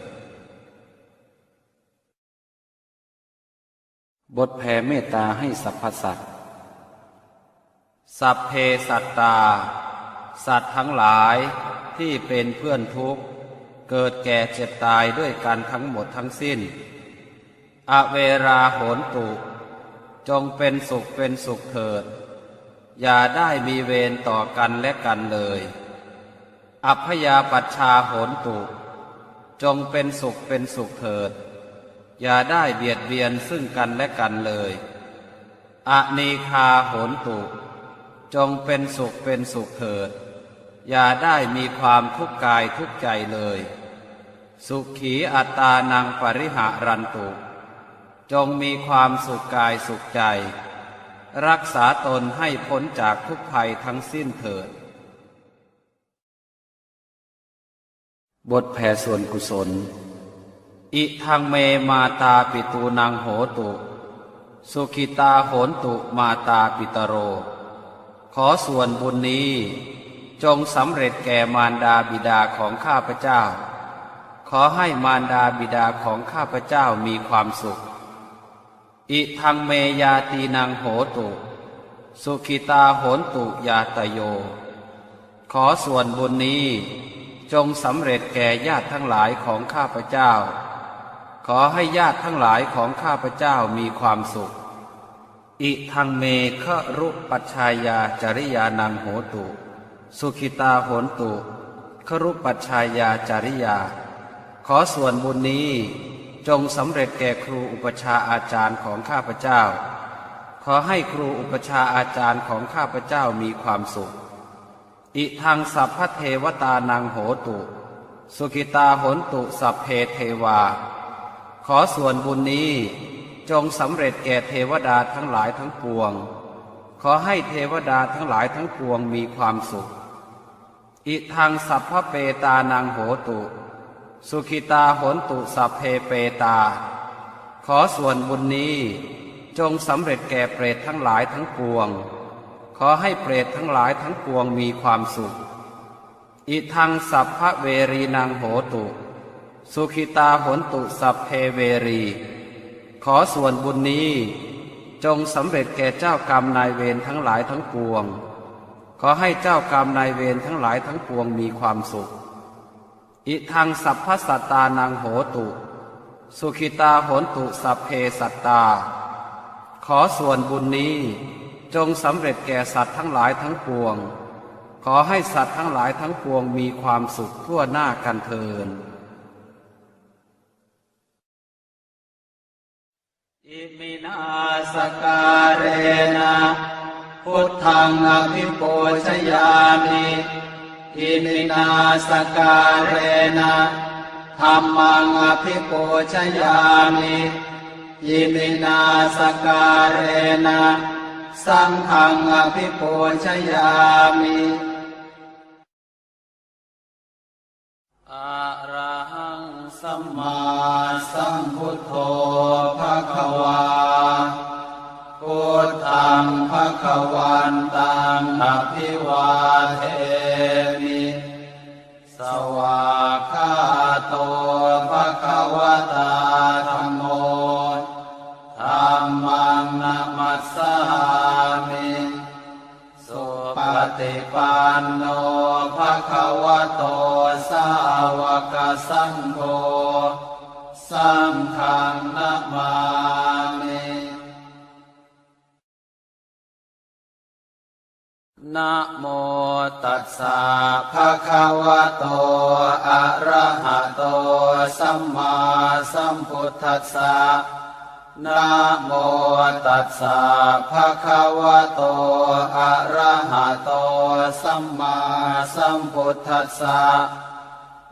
บทแผ่เมตตาให้สรรพสัตว์ Sabbe sattā สัตว์ทั้งหลายที่เป็นเพื่อนทุกข์ เกิดแก่เจ็บตายด้วยกันทั้งหมดทั้งสิ้น Averā hontu จงเป็นสุขเป็นสุขเถิด อย่าได้มีเวรต่อกันและกันเลย Abyāpajjhā hontu จงเป็นสุขเป็นสุขเถิด อย่าได้เบียดเบียนซึ่งกันและกันเลย Anīghā hontu จงเป็นสุขเป็นสุขเถิด อย่าได้มีความทุกข์กายทุกข์ใจเลย Sukhī attānaṃ pariharantu จงมีความสุขกายสุขใจ รักษาตนให้พ้นจากทุกข์ภัยทั้งสิ้นเถิด บทแผ่ส่วนกุศล Idaṃ me mātāpitūnaṃ hotu, sukhitā hontu mātāpitaro. ขอส่วนบุญนี้จงสำเร็จแก่มารดาบิดาของข้าพเจ้า ขอให้มารดาบิดาของข้าพเจ้ามีความสุข Idaṃ me ñātīnaṃ hotu, sukhitā hontu ñātayo. ขอส่วนบุญนี้จงสำเร็จแก่ญาติทั้งหลายของข้าพเจ้า ขอให้ญาติทั้งหลายของข้าพเจ้ามีความสุข Idaṃ me garūpajjhāyācariyānaṃ hotu, sukhitā hontu garūpajjhāyācariyā. ขอส่วนบุญนี้จงสำเร็จแก่ครูอุปัชฌาย์อาจารย์ของข้าพเจ้า ขอให้ครูอุปัชฌาย์อาจารย์ของข้าพเจ้ามีความสุข Idaṃ sabbadevatānaṃ hotu, sukhitā hontu sabbe devā. ขอส่วนบุญนี้จงสำเร็จแก่เทวดาทั้งหลายทั้งปวง ขอให้เทวดาทั้งหลายทั้งปวงมีความสุข Idaṃ sabbapetānaṃ hotu, sukhitā hontu sabbe petā. ขอส่วนบุญนี้จงสำเร็จแก่เปรตทั้งหลายทั้งปวง ขอให้เปรตทั้งหลายทั้งปวงมีความสุข Idaṃ sabbaverīnaṃ hotu, sukhitā hontu sabbe verī. ขอส่วนบุญนี้ จงสำเร็จแก่เจ้ากรรมนายเวรทั้งหลายทั้งปวง ขอให้เจ้ากรรมนายเวรทั้งหลายทั้งปวงมีความสุข Idaṃ sabbasattānaṃ hotu, sukhitā hontu sabbe sattā. ขอส่วนบุญนี้จงสำเร็จแก่สัตว์ทั้งหลายทั้งปวง ขอให้สัตว์ทั้งหลายทั้งปวงมีความสุขทั่วหน้ากันเทอญ Iminā sakkārena buddhaṃ abhipūjayāmi. Iminā sakkārena dhammaṃ abhipūjayāmi. Iminā sakkārena saṅghaṃ abhipūjayāmi. Arahaṃ sammāsambuddho bhagavā. Buddhaṃ bhagavantaṃ abhivādemi. Svākkhāto bhagavatā dhammo. Dhammaṃ namassāmi. Supaṭipanno bhagavato sāvakasaṅgho. Saṅghaṃ namāmi. Namo tassa bhagavato arahato sammāsambuddhassa. Namo tassa bhagavato arahato sammāsambuddhassa.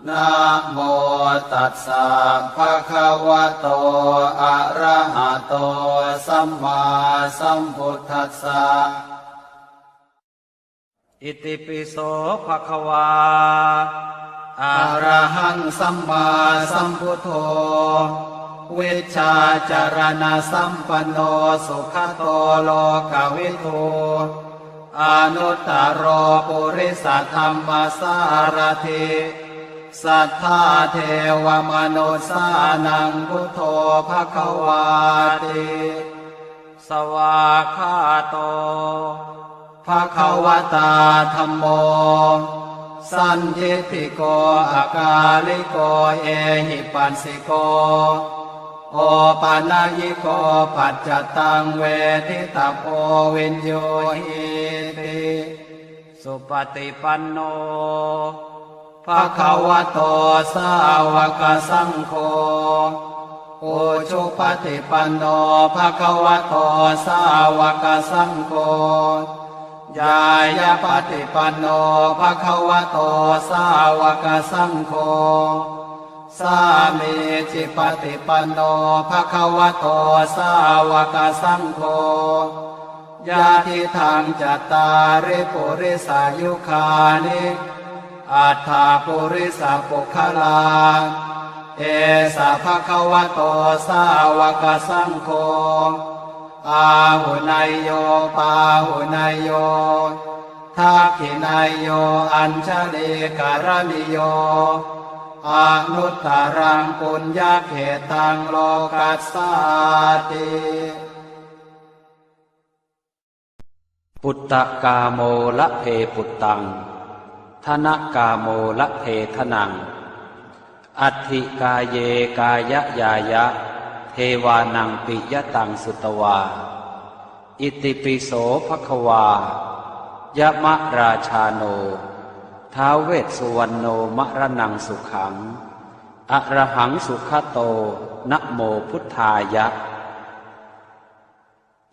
Namo tassa bhagavato arahato sammāsambuddhassa. Itipi so bhagavā arahaṃ sammāsambuddho vijjācaraṇasampanno sugato lokavidū anuttaro purisadammasārathi satthā devamanussānaṃ buddho bhagavāti. Svākkhāto bhagavatā dhammo sandiṭṭhiko akāliko ehipassiko opanayiko paccattaṃ veditabbo viññūhīti. Supaṭipanno bhagavato sāvakasaṅgho. Ujupaṭipanno bhagavato sāvakasaṅgho. Ñāyapaṭipanno bhagavato sāvakasaṅgho. Sāmīcipaṭipanno bhagavato sāvakasaṅgho. Yadidaṃ cattāri purisayugāni aṭṭha purisapuggalā, esa bhagavato sāvakasaṅgho, āhuneyyo pāhuneyyo dakkhiṇeyyo añjalikaraṇīyo anuttaraṃ puññakkhettaṃ lokassāti. Puttakāmo labhe puttaṃ, dhanakāmo labhe dhanaṃ, atthi kāye kāyañāya, devānaṃ piyataṃ sutvā. Itipi so bhagavā yamarājāno ท้าว vessuvaṇṇo maraṇaṃ sukhaṃ arahaṃ sugato namo buddhāya.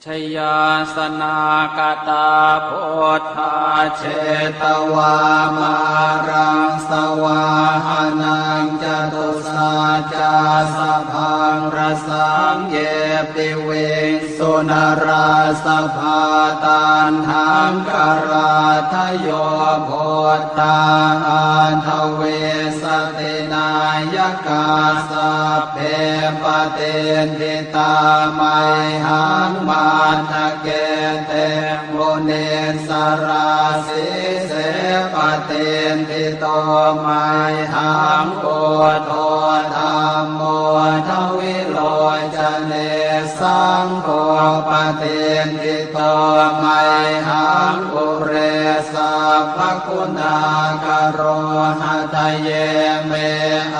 Jayāsanāgatā buddhā jetvā māraṃ savāhanaṃ, catusaccāsabhaṃ rasaṃ ye piviṃsu narāsabhā. Taṇhaṅkarādayo buddhā aṭṭhavīsati nāyakā, sabbe patiṭṭhi tā mayhaṃ matthake te munissarā. Sīse patiṭṭhito mayhaṃ buddho dhammo dvilocane, saṅgho patiṭṭhito mayhaṃ ure sabbaguṇākaro. Hadaye me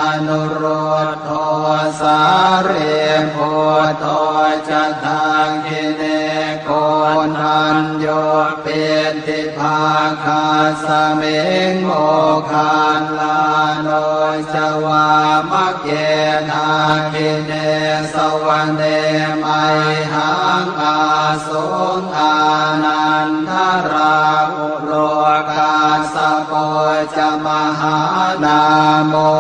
anuruddho sārīputto ca dakkhiṇe koṇḍañño piṭṭhibhāgasmiṃ moggallāno ca vāmake. Dakkhiṇe savane mayhaṃ āsuṃ ānandarāhulo kassapo ca mahānāmo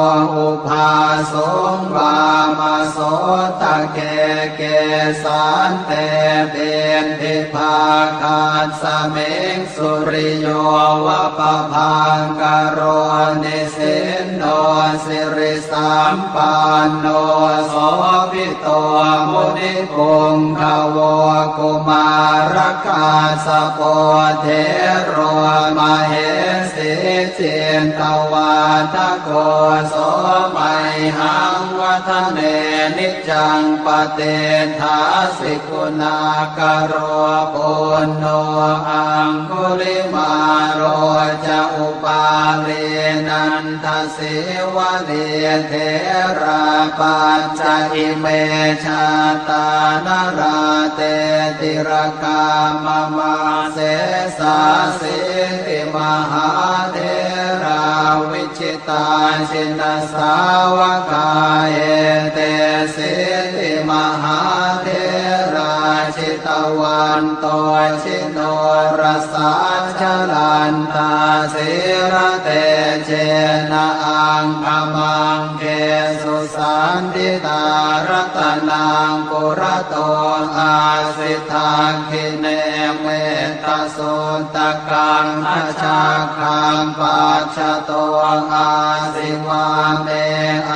ubhāsuṃ vāmasotake. Kesante piṭṭhibhāgasmiṃ suriyo va pabhaṅkaro nisinno sirisampanno sobhi to munipuṅgavo. Kumārakassapo thero mahesī cittavādako so mayhaṃ vadane niccaṃ patiṭṭhāsi guṇākaro. Puṇṇo aṅgulimālo ca upālī nanda sīvalī therā pañca ime jātā nalāṭe tilakā mama. Sesāsīti mahātherā vijitā jinasāvakā etesīti mahātherā jitavanto ji norasā jalantā sīlatejena aṅgamaṅgesu saṇṭhitā. Ratanaṃ purato āsi dakkhiṇe mettasuttakaṃ dhajaggaṃ pacchato āsi vāme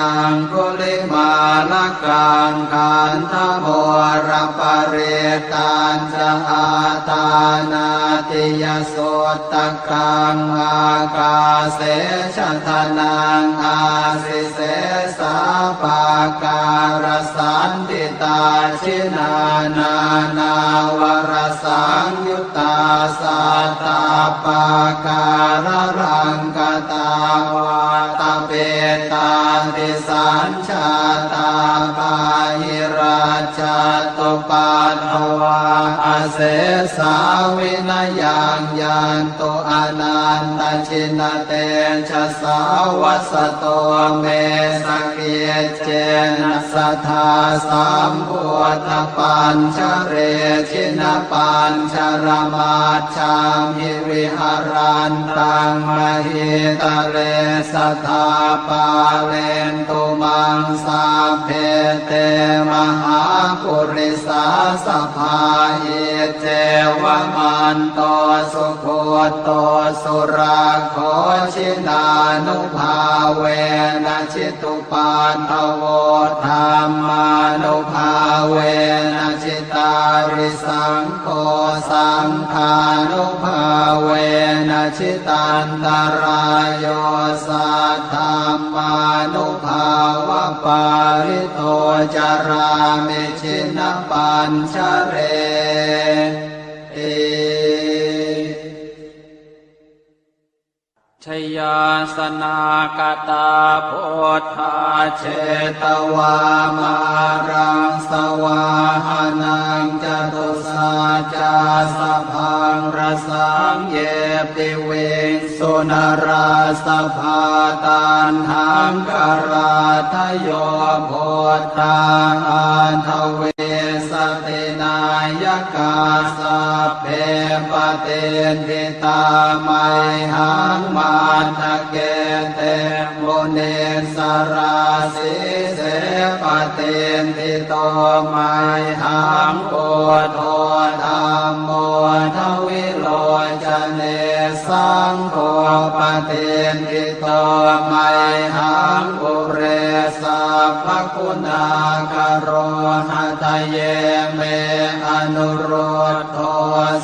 aṅgulimālakaṃ. Khandhamoraparittañ ca āṭānāṭiyasuttakaṃ ākāse chadanaṃ āsi sesā pākārasaṇṭhitā. Jinā nānāvarasaṃyuttā sattappākāralaṅkatā vātapittādisañ jātā bāhirajjhattupaddavā asesā vinayaṃ yantu anantajinatejasā. Vasato me sakiccena sadā sambuddhapañjare jinapañjaramaj jhamhi viharantaṃ mahītale sadā pālentu maṃ sabbe te mahāpurisāsabhā. Iccevamanto sugutto surakkho jinānubhāvena jitu paddavo dhammānubhāvena jitārisaṅgho saṅghānubhāvena jitantarāyo saddhammānubhāvapālito carāmi jinapañjareti. Jayāsanākatā buddhā jetvā māraṃ savāhanaṃ catusaccāsabhaṃ rasaṃ ye piviṃsu narāsabhā. Taṇhaṅkarādayo buddhā aṭṭhavīsati nāyakā sabbe patiṭṭhi tā mayhaṃ matthake te munissarā. Sīse patiṭṭhito mayhaṃ buddho dhammo dvilocane saṅgho patiṭṭhito mayhaṃ ure sabbaguṇākaro. Hadaye me anurud dho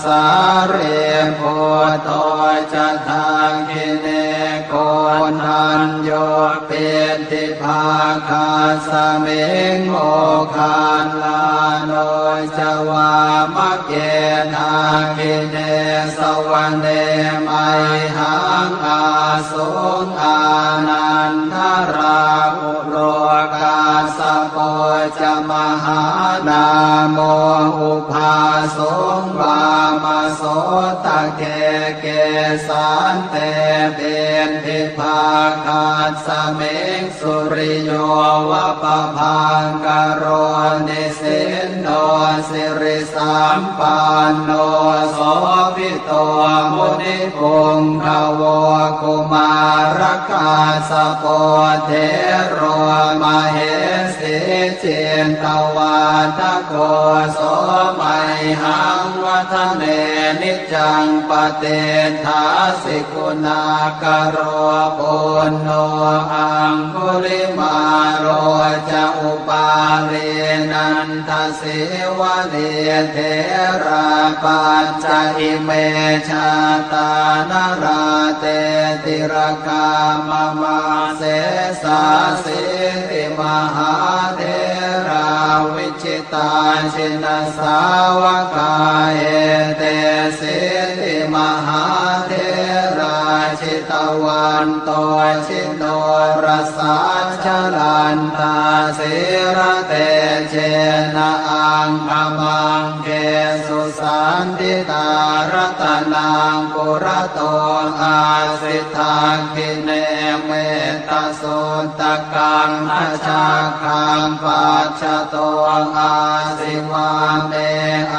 sārīputto ca dakkhiṇe koṇḍañño piṭṭhi bhāgasmiṃ moggallāno ca vāmake. Dakkhiṇe savane mayhaṃ āsuṃ ānandarāhulo, kassapo ca mahānāmo ubhāsuṃ vāmasotake. Kesante piṭṭhibhāgasmiṃ suriyo va pabhaṅkaro, nisinno sirisampanno sobhito munipuṅgavo. Kumārakassapo thero mahesī cittavādako, so mayhaṃ vadane niccaṃ patiṭṭhāsi guṇākaro. Puṇṇo aṅgulimālo ca upālī nandasīvalī, therā pañca ime jātā nalāṭe tilakā mama. Sesāsīti mahātherā vi jitā jinasāvakā, etesīti mahātherā jitavanto jinorasā, jalantā sīlatejena aṅgamaṅgesu saṇṭhitā. Ratanaṃ purato āsi dakkhiṇe metta suttakaṃ, dhajaggaṃ pacchato āsi vāme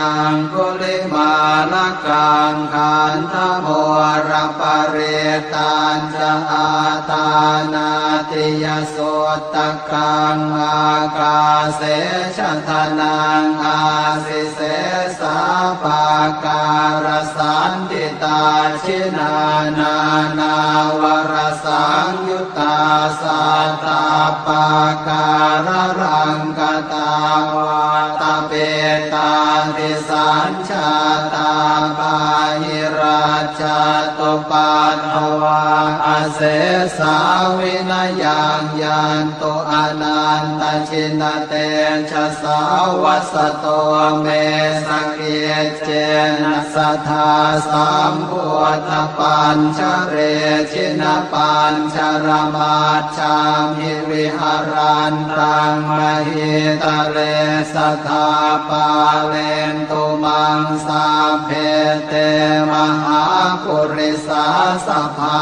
aṅgulimālakaṃ. Khandhamoraparittañca āṭānāṭiyasuttakaṃ, ākāse chadanaṃ āsi sesā pākārasaṇṭhitā. Jinā nānāvarasaṃyu ttā sattappākāralaṅkatā, vātapittādisañjātā bāhirajjhattupaddavā, asesā vinayaṃ yantu anantajinatejasā. Vasato me sakic cena sadā sambuddhapañjare, jinapañjaramajjhamhi viharantaṃ mahītale, sadā pālentu maṃ sabbe te mahāpurisāsabhā.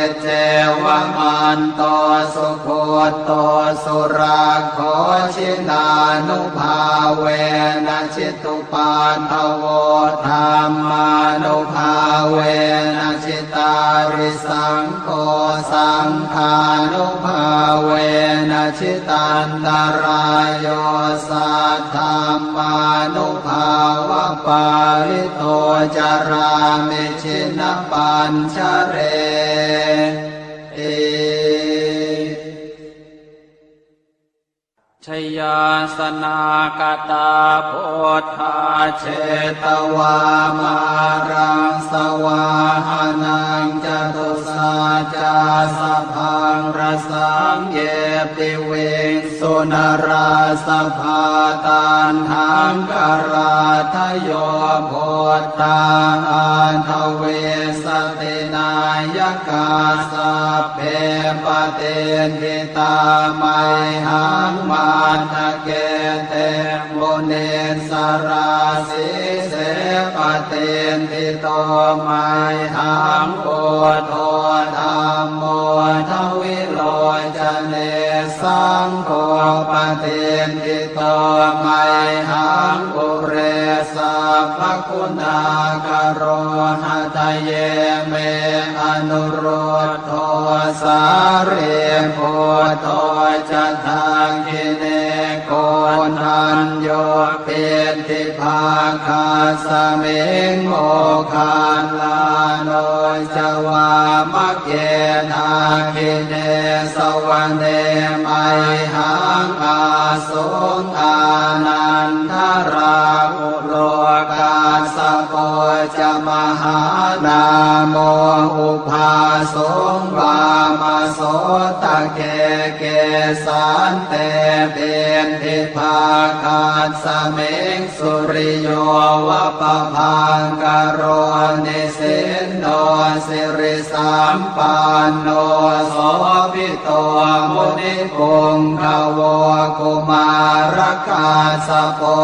Iccevamanto sugutto surakkho, jinānubhāvena jitu paddavo, dhammānubhāvena jitārisaṅgho, saṅghānubhāvena jitantarāyo, saddhammānubhāvapālito carāmi jinapañjareti. Jayāsanākatā buddhā jetvā māraṃ savāhanaṃ, catusaccāsabhaṃ rasaṃ ye piviṃsu narāsabhā. Taṇhaṅkarādayo buddhā aṭṭhavīsati nāyakā, sabbe patiṭṭhi tā mayhaṃ matthake te munissarā. Sīse patiṭṭhito mayhaṃ buddho dhammo dvilocane, saṅgho patiṭṭhito mayhaṃ ure sabbaguṇākaro. Hadaye me anurud dho sārīputto ca dakkhiṇe, koṇḍañño piṭṭhibhāgasmiṃ moggallāno ca vāmake. Dakkhiṇe savane mayhaṃ āsuṃ ānandarāhulo, kassapo ca mahānāmo ubhāsuṃ vāmasotake. Kesante piṭṭhibhāgasmiṃ suriyo va pabhaṅkaro nisinno sirisampanno sobhi to munipuṅgavo. Kumārakassapo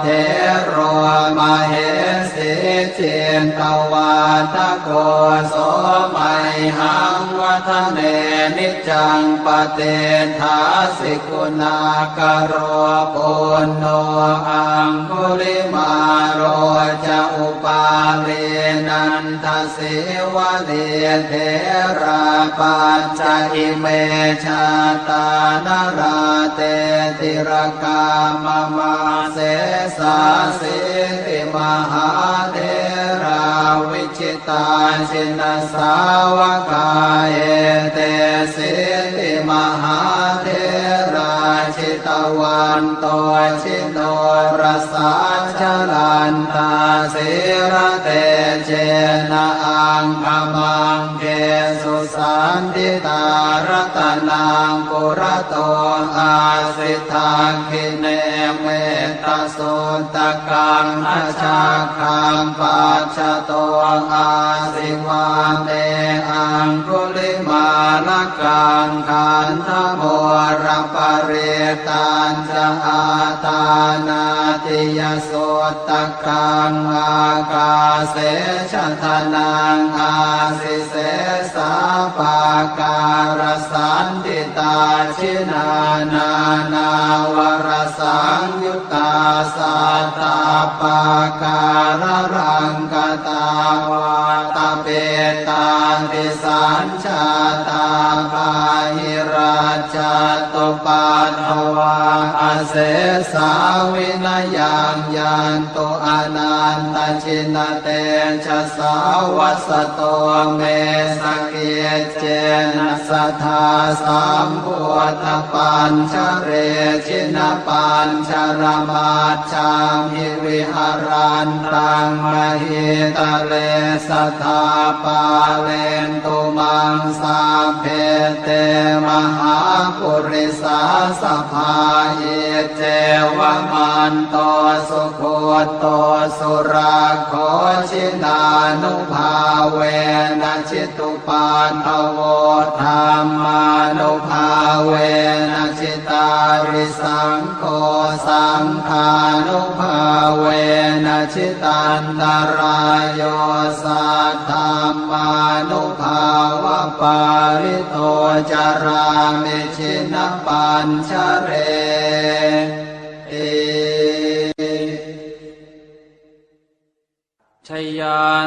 thero mahesī cittavādako so mayhaṃ vadane niccaṃ patiṭṭhāsi guṇākaro. Puṇṇo aṅgulimālo ca upālī nanda sīvalī therā pañca ime jātā nalāṭe tilakā mama. Sesāsīti mahātherā vijitā jinasāvakā etesīti mahātherā jitavanto ji norasā jalantā sīlatejena aṅgamaṅgesu saṇṭhitā. Ratanaṃ purato āsi dakkhiṇe mettasuttakaṃ dhajaggaṃ pacchato āsi vāme aṅgulimālakaṃ. Khandhamoraparittañ ca āṭānāṭiyasuttakaṃ ākāse chadanaṃ āsi sesā pākārasaṇṭhitā. Jinā nānāvarasaṃyuttā sattappākāralaṅkatā vātapittādisañ jātā bāhirajjhattupaddavā asesā vinayaṃ yantu anantajinatejasā. Vasato me sakiccena sadā sambuddhapañjare jinapañjaramaj jhamhi viharantaṃ mahītale sadā pālentu maṃ sabbe te mahāpurisāsabhā. Iccevamanto sugutto surakkho jinānubhāvena jitu paddavo dhammānubhāvena jitārisaṅgho saṅghānubhāvena jitantarāyo saddhammānubhāvapālito carāmi jinapañjareti.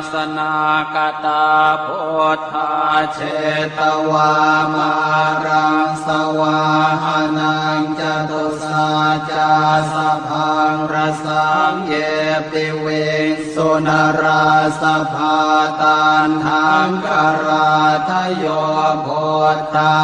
Jayāsanākatā buddhā jetvā māraṃ savāhanaṃ catusaccāsabhaṃ rasaṃ ye piviṃsu narāsabhā. Taṇhaṅkarādayo buddhā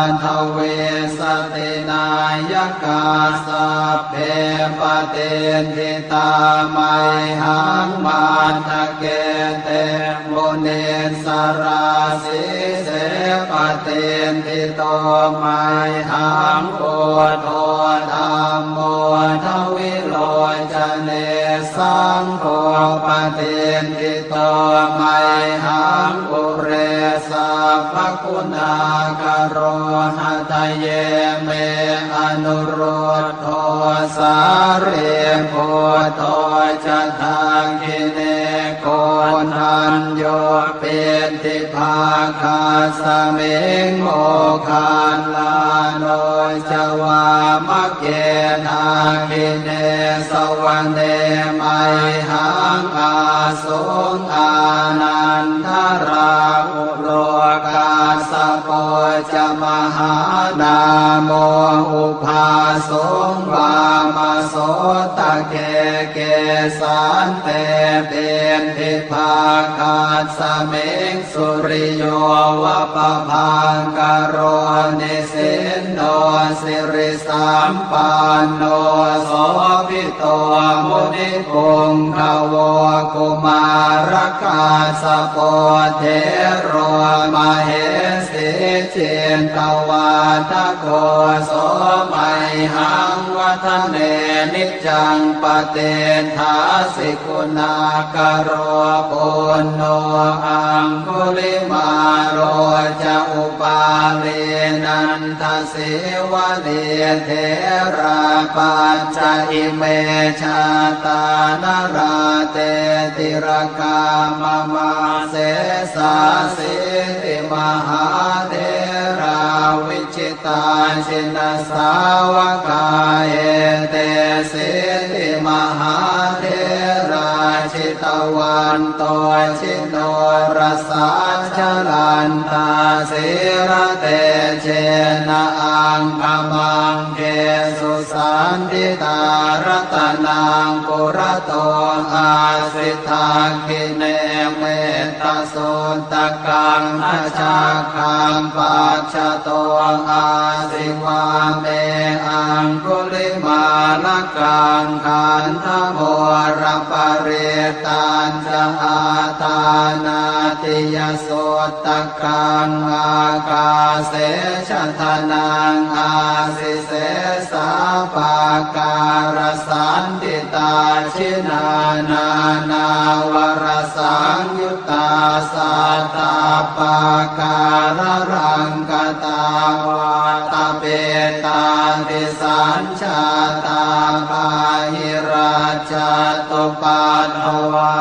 aṭṭhavīsati nāyakā sabbe patiṭṭhi tā mayhaṃ matthake te munissarā. Sīse patiṭṭhito mayhaṃ buddho dhammo dvilocane saṅgho patiṭṭhito mayhaṃ ure sabbaguṇākaro. Hadaye me anurud dho sārīputto ca dakkhiṇe koṇḍañño piṭṭhibhāgasmiṃ moggallāno ca vāmake. Dakkhiṇe savane mayhaṃ āsuṃ ānandarāhu lo kassapo ca mahānāmo ubhā suṃ vāmasotake. Kesante piṭṭhibhāgasmiṃ suriyo va pabhaṅkaro, nisinno sirisampanno sobhi to munipuṅgavo. Kumārakassapo thero mahesī cittavādako, so mayhaṃ vadane niccaṃ patiṭṭhāsi guṇākaro. Puṇṇo aṅgulimālo ca upālī nanda sīvalī, therā pañca ime jātā nalāṭe tilakā mama. Sesāsīti mahātherā vijitā jinasāvakā, etesīti mahātherā jitavanto ji norasā, jalantā sīlatejena aṅgamaṅgesu saṇṭhitā. Ratanaṃ purato āsi dakkhiṇe mettasuttakaṃ, dhajaggaṃ pacchato āsi vāme aṅgulimālakaṃ. Khandhamoraparittañ ca āṭānāṭiyasuttakaṃ, ākāse chadanaṃ āsi sesā pākārasaṇṭhitā. Jinā nānāvarasaṃyuttā sattappākāralaṅkatā, vātapittādisañ jātā bāhirajjhattupaddavā,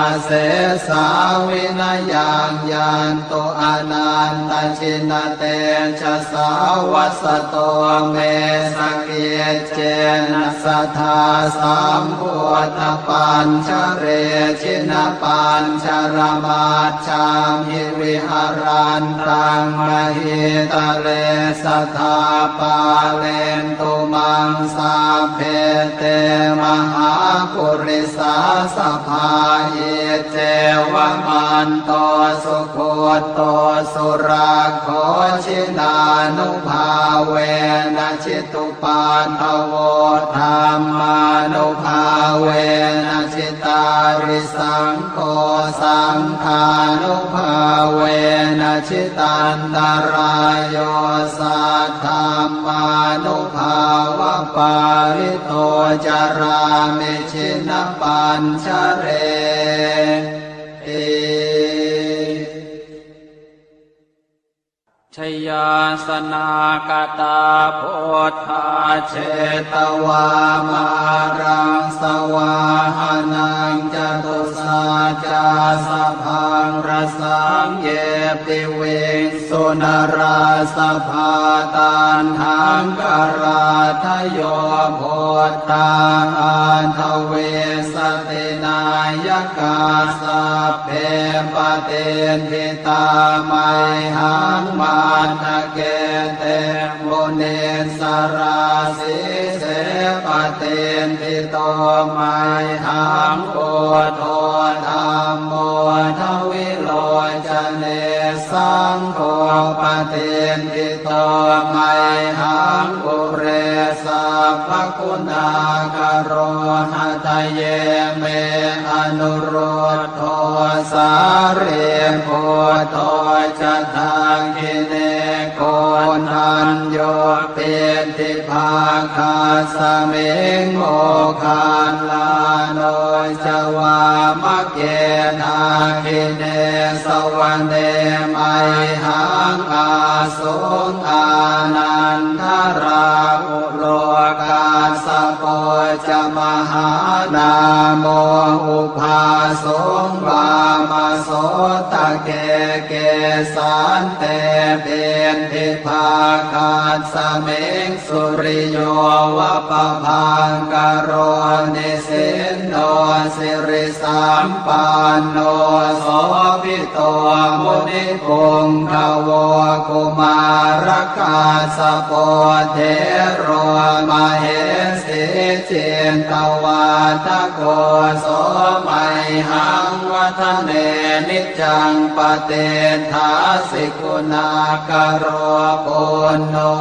asesā vinayaṃ yantu anantajinatejasā. Vasato me sakiccena sadā sambuddhapañjare, jinapañjaramaj jhamhi viharantaṃ mahītale, sadā pālentu maṃ sabbe te mahāpurisāsabhā. Iccevamanto sugutto surakkho, jinānubhāvena jitu paddavo, dhammānubhāvena jitārisaṅgho, saṅghānubhāvena jitantarāyo, saddhammānubhāvapālito carāmi jinapañjareti. Jayāsanākatā buddhā jetvā māraṃ savāhanaṃ, catusaccāsabhaṃ rasaṃ ye piviṃsu narāsabhā. Taṇhaṅkarādayo buddhā aṭṭhavīsati nāyakā, sabbe patiṭṭhi tā mayhaṃ matthake te munissarā. Sīse patiṭṭhito mayhaṃ buddho dhammo dvilocane, saṅgho patiṭṭhito mayhaṃ ure sabbaguṇākaro. Hadaye me anurud dho sārīputto ca dakkhiṇe, koṇḍañño piṭṭhibhāgasmiṃ moggallāno ca vāmake. Dakkhiṇe savane mayhaṃ ā suṃ ānandarāhulo, kassapo ca mahānāmo ubhāsuṃ vāmasotake. Kesante piṭṭhibhāgasmiṃ suriyo va pabhaṅkaro nisinno sirisampanno sobhi to munipuṅgavo. Kumārakassapo thero mahesī cittavādako so mayhaṃ vadane niccaṃ patiṭṭhāsi guṇākaro. Puṇṇo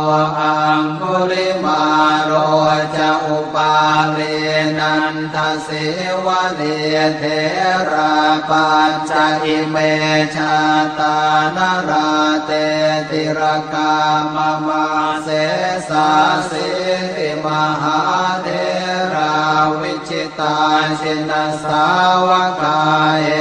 aṅgulimālo ca upālī nanda sīvalī therā pañca ime jātā nalāṭe tilakā mama. Sesāsīti mahātherā vijitā jinasāvakā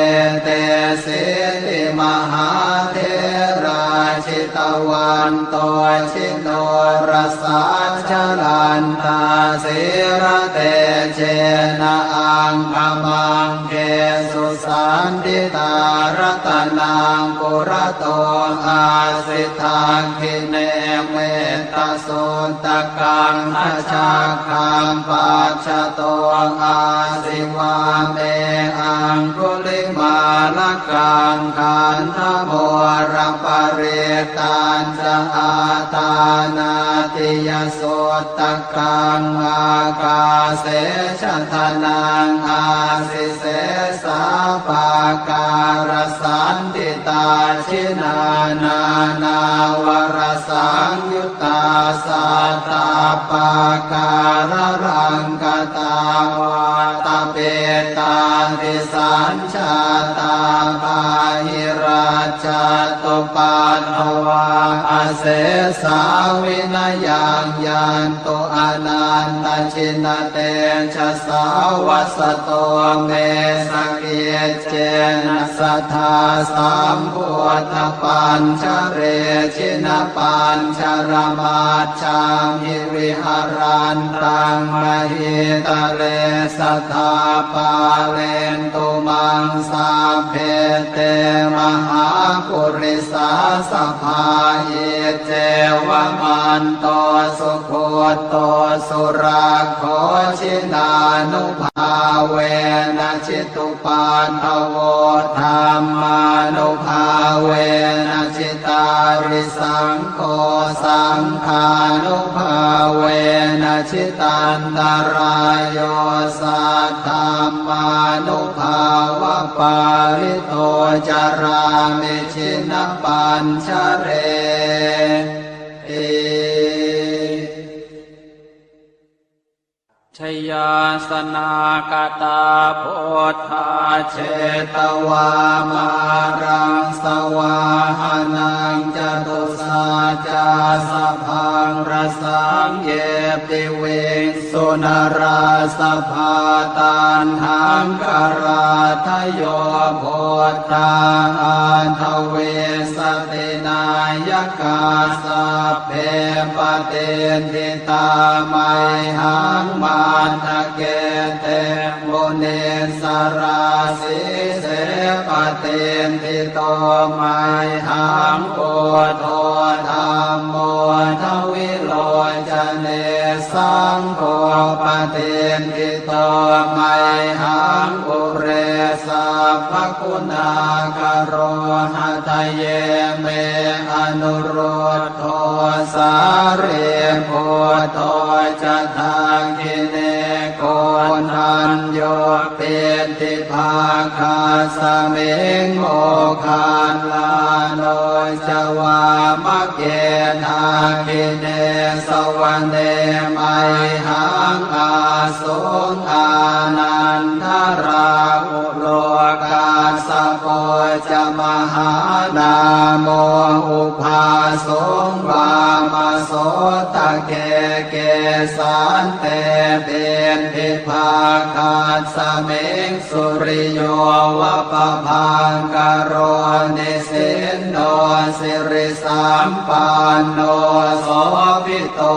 etesīti mahātherā jitavanto ji norasā jalantā sīlatejena aṅgamaṅgesu saṇṭhitā. Ratanaṃ purato āsi dakkhiṇe mettasuttakaṃ dhajaggaṃ pacchato āsi vāme aṅgulimālakaṃ. Khandhamoraparittañ ca āṭānāṭiyasuttakaṃ ākāse chadanaṃ āsi sesā pākārasaṇṭhitā. Jinā nānāvarasaṃyuttā sattappākāralaṅkatā vātapittādisañ jātā bāhirajjhattupaddavā asesā vinayaṃ yantu anantajinatejasā. Vasato me sakiccena sadā sambuddhapañjare jinapañjaramaj jhamhi viharantaṃ mahītale sadā pālentu maṃ sabbe te mahāpurisāsabhā. Iccevamanto sugutto surakkho jinānubhāvena jitu paddavo dhammānubhāvena jitārisaṅgho saṅghānubhāvena jitantarāyo saddhammānubhāvapālito carāmi jinapañjareti. Jayāsanākatā buddhā jetvā māraṃ savāhanaṃ catusaccāsabhaṃ rasaṃ ye piviṃsu narāsabhā. Taṇhaṅkarādayo buddhā aṭṭhavīsati nāyakā sabbe patiṭṭhi tā mayhaṃ matthake te munissarā. Sīse patiṭṭhito mayhaṃ buddho dhammo dvilocane saṅgho patiṭṭhito mayhaṃ ure sabbaguṇākaro. Hadaye me anurud dho sārīputto ca dakkhiṇe koṇḍañño piṭṭhibhāgasmiṃ moggallāno ca vāmake. Dakkhiṇe savane mayhaṃ āsuṃ ānandarāhu lo kassapo ca mahānāmo ubhāsuṃ vāmasotake. Kesante piṭṭhibhāgasmiṃ suriyo va pabhaṅkaro nisinno sirisampanno sobhito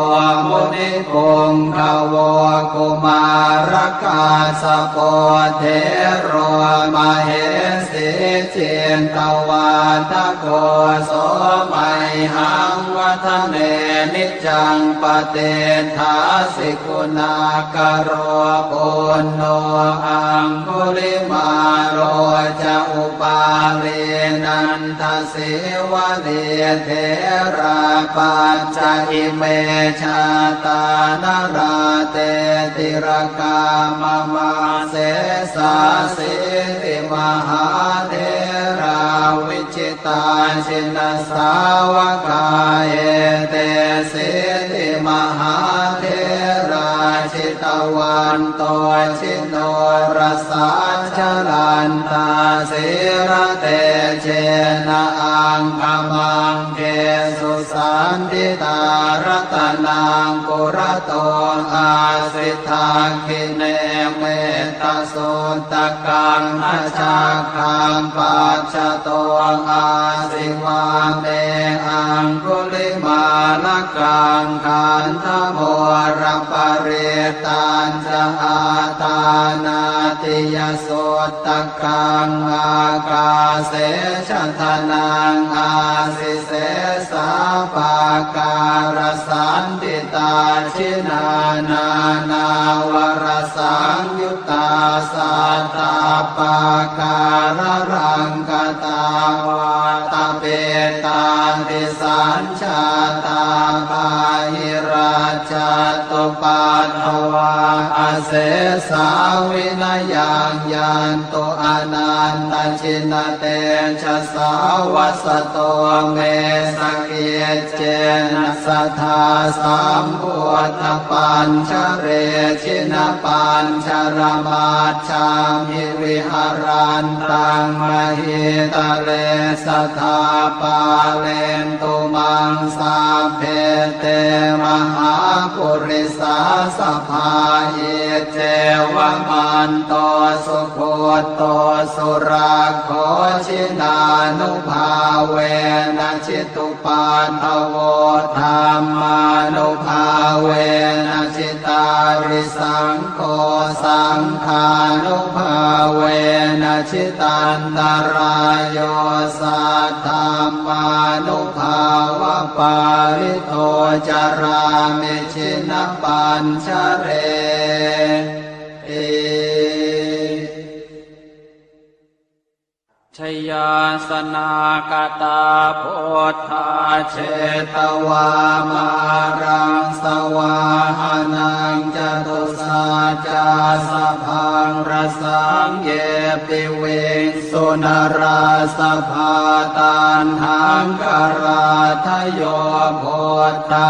munipuṅgavo. Kumārakassapo thero mahesī cittavādako so mayhaṃ vadane niccaṃ patiṭṭhāsi guṇākaro. Puṇṇo aṅgulimālo ca upālī nandasīvalī therā pañca ime jātā nalāṭe tilakā mama. Sesāsīti mahātherā vi jitā jinasāvakā etesīti mahātherā jitavanto jinorasā jalantā sīlatejena aṅgamaṅgesu saṇṭhitā. Ratanaṃ purato āsi dakkhiṇe metta suttakaṃ dhajaggaṃ pacchato āsi vāme aṅgulimālakaṃ. Khandhamoraparittañca āṭānāṭiyasuttakaṃ ākāse chadanaṃ āsi sesā pākārasaṇṭhitā. Jinā nānāvarasaṃyu ttā sattappākāralaṅkatā vātapittādisañjātā bāhirajjhattupaddavā asesā vinayaṃ yantu anantajinatejasā. Vasato me sakic cena sadā sambuddhapañjare jinapañjaramajjhamhi viharantaṃ mahītale sadā pālentu maṃ sabbe te mahāpurisāsabhā. Iccevamanto sugutto surakkho jinānubhāvena jitu paddavo dhammānubhāvena jitārisaṅgho saṅghānubhāvena jitantarāyo saddhammānubhāvapālito carāmi jinapañjareti. Jayāsanāgatā buddhā jetvā māraṃ savāhanaṃ catusaccāsabhaṃ rasaṃ ye piviṃsu narāsabhā. Taṇhaṅkarādayo buddhā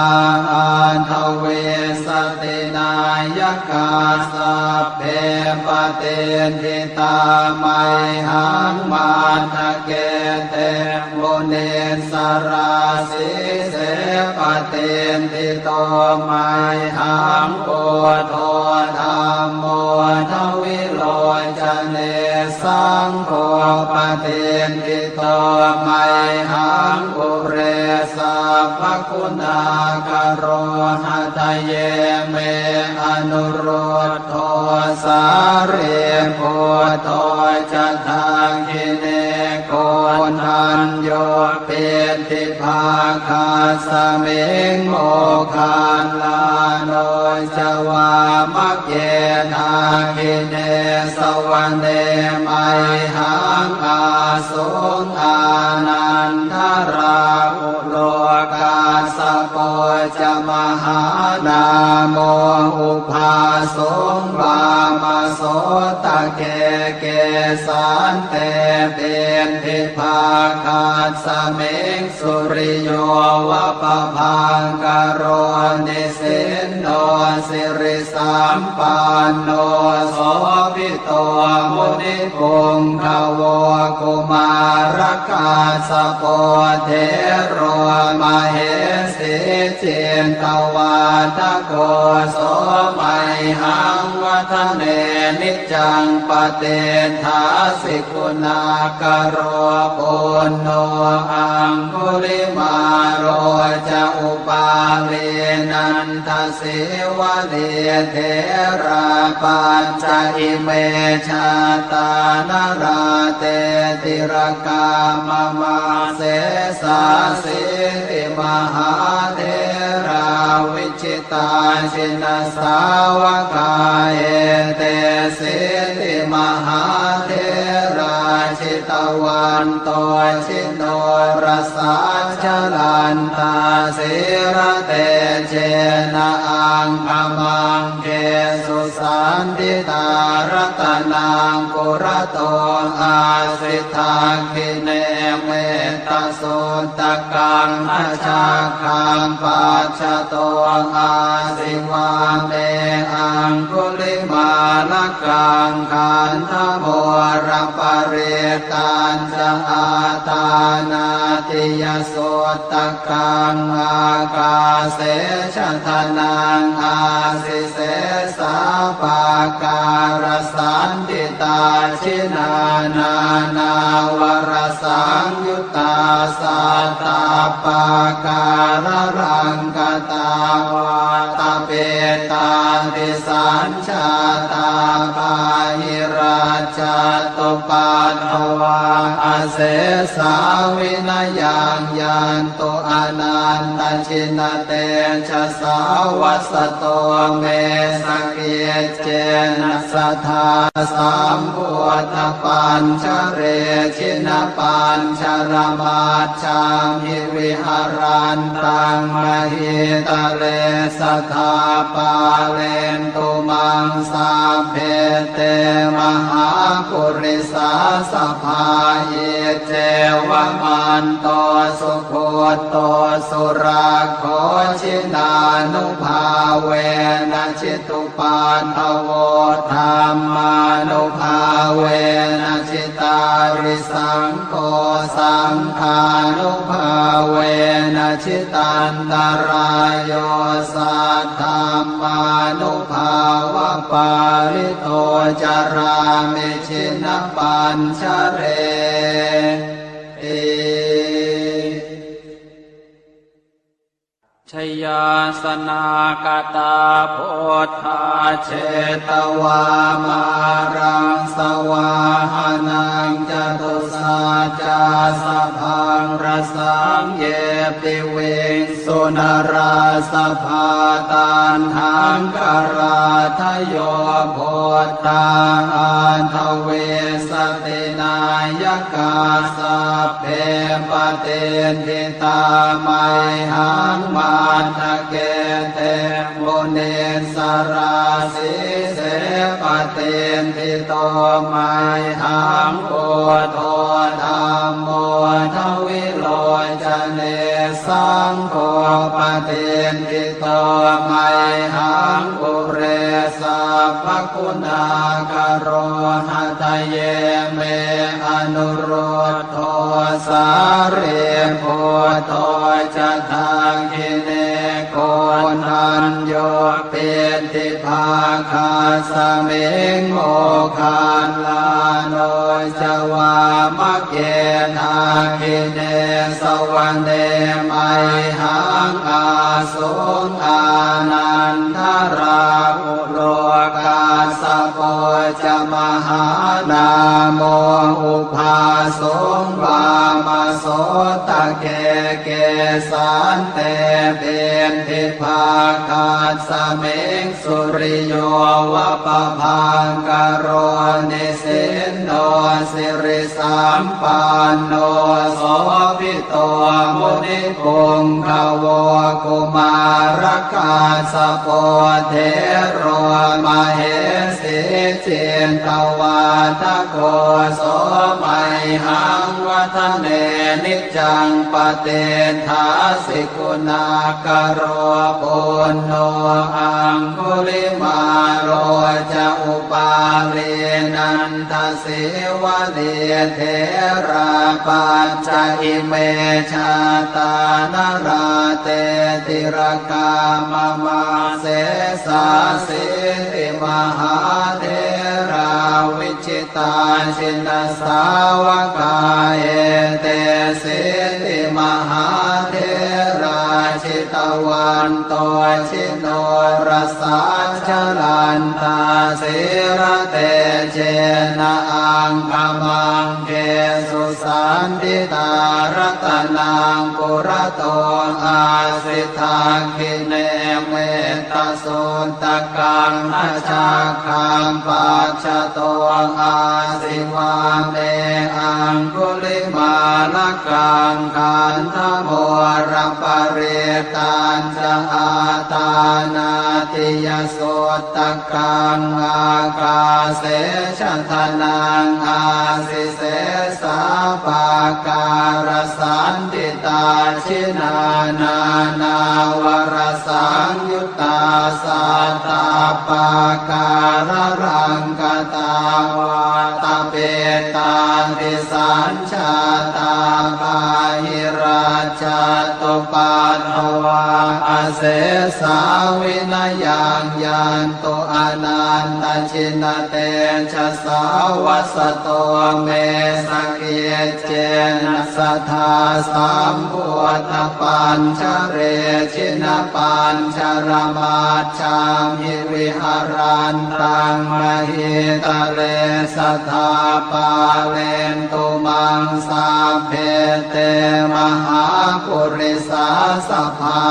aṭṭhavīsati nāyakā sabbe patiṭṭhi tā mayhaṃ matthake te munissarā. Sīse patiṭṭhito mayhaṃ buddho dhammo dvilocane saṅgho patiṭṭhito mayhaṃ ure sabbaguṇākaro. Hadaye me anurud dho sārīputto ca dakkhiṇe koṇḍañño piṭṭhibhāgasmiṃ moggallāno ca vāmake. Dakkhiṇe savane mayhaṃ ā suṃ ānandarāhulo kassapo ca mahānāmo ubhāsuṃ vāmasotake. Kesante piṭṭhibhāgasmiṃ suriyo va pabhaṅkaro nisinno siri sampanno sobhito munipuṅgavo. Kumārakassapo thero mahesī cittavādako so mayhaṃ vadane niccaṃ patiṭṭhāsi guṇākaro. Puṇṇo aṅgu Sīvalī therā pañca ime jātā nalāṭe tilakā mama. Sesāsīti mahātherā vijitā jinasāvakā, etesīti mahātherā jitavanto ji norasā, jalantā sīlatejena aṅgamaṅgesu saṇṭhitā. Ratanaṃ purato āsi dakkhiṇe mettasuttakaṃ, dhajaggaṃ pacchato āsi vāme aṅgulimālakaṃ. Khandhamoraparittañ ca āṭānāṭiyasuttakaṃ, ākāse chadanaṃ āsi sesā pākārasaṇṭhitā. Jinā nānāvarasaṃyuttā sattappākāralaṅkatā, vātapittādisañ jātā bāhirajjhattupaddavā, asesā vinayaṃ yantu anantajinatejasā. Vasato me sakiccena sadā sambuddhapañjare, jinapañjaramaj jhamhi viharantaṃ mahītale, sadā pālentu maṃ sabbe te mahāpurisāsabhā. Iccevamanto sugutto surakkho, jinānubhāvena jitu paddavo, dhammānubhāvena jitārisaṅgho, saṅghānubhāvena jitantarāyo, saddhammānubhāvapālito carāmi jinapañjareti. Jayāsanāgatā buddhā jetvā māraṃ savāhanaṃ, catusaccāsabhaṃ rasaṃ ye piviṃsu narāsabhā. Taṇhaṅkarādayo buddhā aṭṭhavīsati nāyakā, sabbe patiṭṭhi tā mayhaṃ matthake te munissarā. Sīse patiṭṭhito mayhaṃ buddho dhammo dvilocane, saṅgho patiṭṭhito mayhaṃ ure sabbaguṇākaro. Hadaye me anurud dho sārīputto ca dakkhiṇe, koṇḍañño piṭṭhibhāgasmiṃ moggallāno ca vāmake. Dakkhiṇe savane mayhaṃ āsuṃ ānandarāhu lo, kassapo ca mahānāmo ubhāsuṃ vāmasotake. Kesante piṭṭhibhāgasmiṃ suriyo va pabhaṅkaro, nisinno siri sampanno sobhito munipuṅgavo. Kumārakassapo thero mahesī cittavādako, so mayhaṃ vadane niccaṃ patiṭṭhāsi guṇākaro. Puṇṇo aṅgulimālo ca upālī nanda sīvalī, therā pañca ime jātā nalāṭe tilakā mama. Sesāsīti mahātherā vijitā jinasāvakā, etesīti mahātherā ji vanto jinorasā, jalantā sīlatejena aṅgamaṅgesu saṇṭhitā. Ratanaṃ purato āsi, dakkhiṇe mettasuttakaṃ, dhajaggaṃ pacchato āsi, vāme aṅgulimālakaṃ. Khandhamoraparittañ ca āṭānāṭiyasuttakaṃ, ākāse chadanaṃ āsi, sesā pākārasaṇṭhitā. Jinā nānāvarasaṃyuttā, sattappākāralaṅkatā, vātapittādisañ jātā bāhirajjhattupaddavā, asesā vinayaṃ yantu anantajinatejasā. Vasato me sakiccena sadā sambuddhapañjare, jinapañjaramaj jhamhi viharantaṃ mahītale, sadā pālentu maṃ sabbe te mahāpurisāsabhā.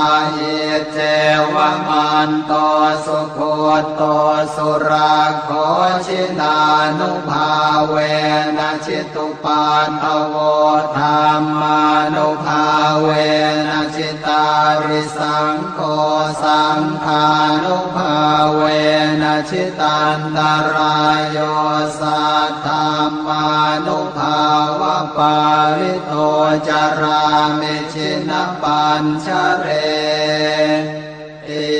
Iccevamanto sugutto surakkho, jinānubhāvena jitu paddavo, dhammānubhāvena jitārisaṅgho, saṅghānubhāvena jitantarāyo, saddhammānubhāvapālito carāmi jinapañjareti.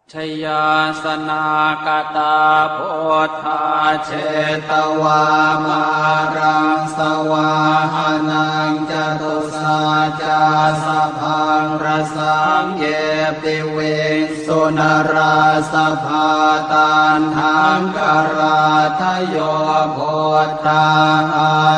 Jayāsanākatā buddhā jetvā māraṃ savāhanaṃ, catusaccāsabhaṃ rasaṃ ye piviṃsu narāsabhā. Taṇhaṅkarādayo buddhā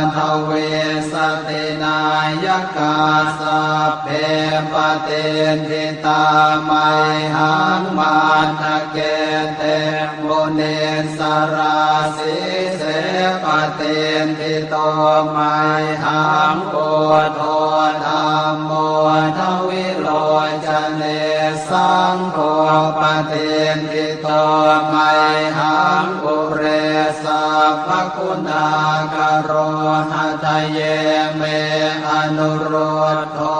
aṭṭhavīsati nāyakā, sabbe patiṭṭhi tā mayhaṃ matthake te munissarā. Sīse patiṭṭhito mayhaṃ buddho dhammo dvilocane, saṅgho patiṭṭhito mayhaṃ ure sabbaguṇākaro. Hadaye me anurud dho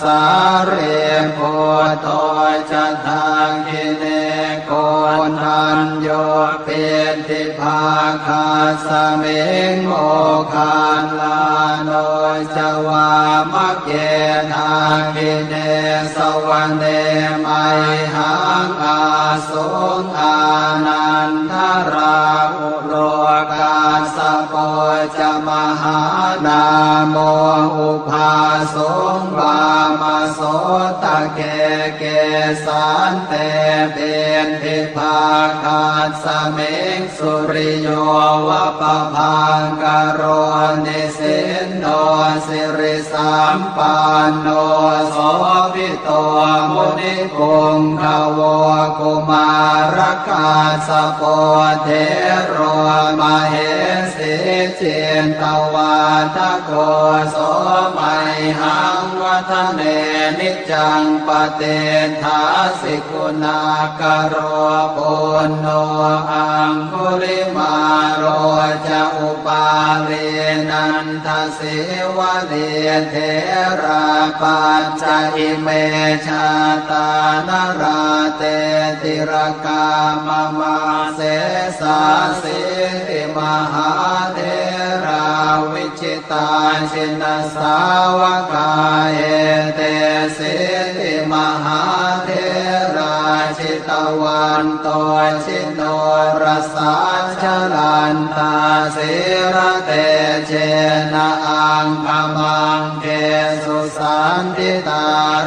sārīputto ca dakkhiṇe, koṇḍañño piṭṭhibhāgasmiṃ moggallāno ca vāmake. Dakkhiṇe savane mayhaṃ ā suṃ ānandarāhulo, kassapo ca mahānāmo ubhāsuṃ vāmasotake. Kesante piṭṭhibhāgasmiṃ suriyo va pabhaṅkaro, nisinno siri sampanno sobhito munipuṅgavo. Kumārakassapo thero mahesī cittavādako, so mayhaṃ vadane niccaṃ patiṭṭhāsi guṇākaro. Puṇṇo aṅgulimālo ca upālī nanda sīvalī, therā pañca ime jātā nalāṭe tilakā mama. Sesāsīti mahātherā vijitā jinasāvakā, etesīti mahātherā ji vanto jinorasā, jalantā sīlatejena aṅgamaṅgesu saṇṭhitā.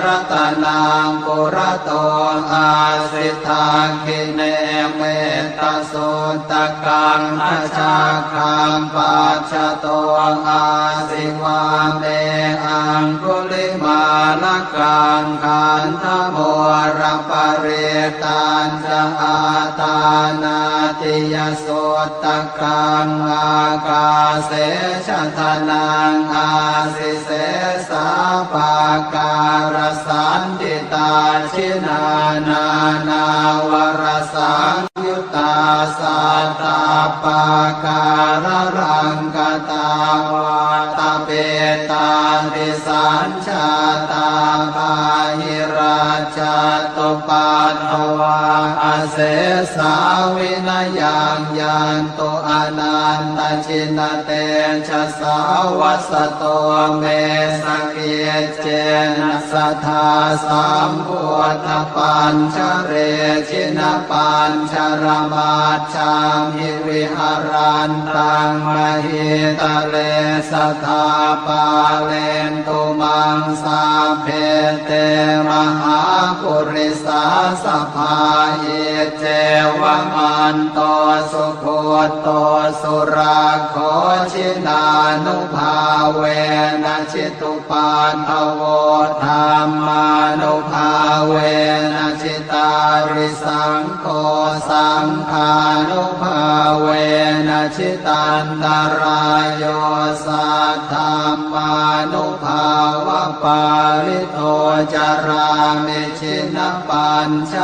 Ratanaṃ purato āsi, dakkhiṇe mettasuttakaṃ, dhajaggaṃ pacchato āsi, vāme aṅgulimālakaṃ. Khandhamoraparittañ ca āṭānāṭiyasuttakaṃ, ākāse chadanaṃ āsi, sesā pākārasaṇṭhitā. Jinā nānāvarasaṃyuttā sattappākāralaṅkatā, vātapittādisañ jātā bāhirajjhattupaddavā, asesā vinayaṃ yantu anantajinatejasā. Vasato me sakiccena sadā sambuddhapañjare, jinapañjaramaj jhamhi viharantaṃ mahītale, sadā pālentu maṃ sabbe te mahāpurisāsabhā. Iccevamanto sugutto surakkho, jinānubhāvena jitu paddavo, dhammānubhāvena jitārisaṅgho, saṅghānubhāvena jitantarāyo, saddhammānubhāvapālito carāmi jinapañjareti.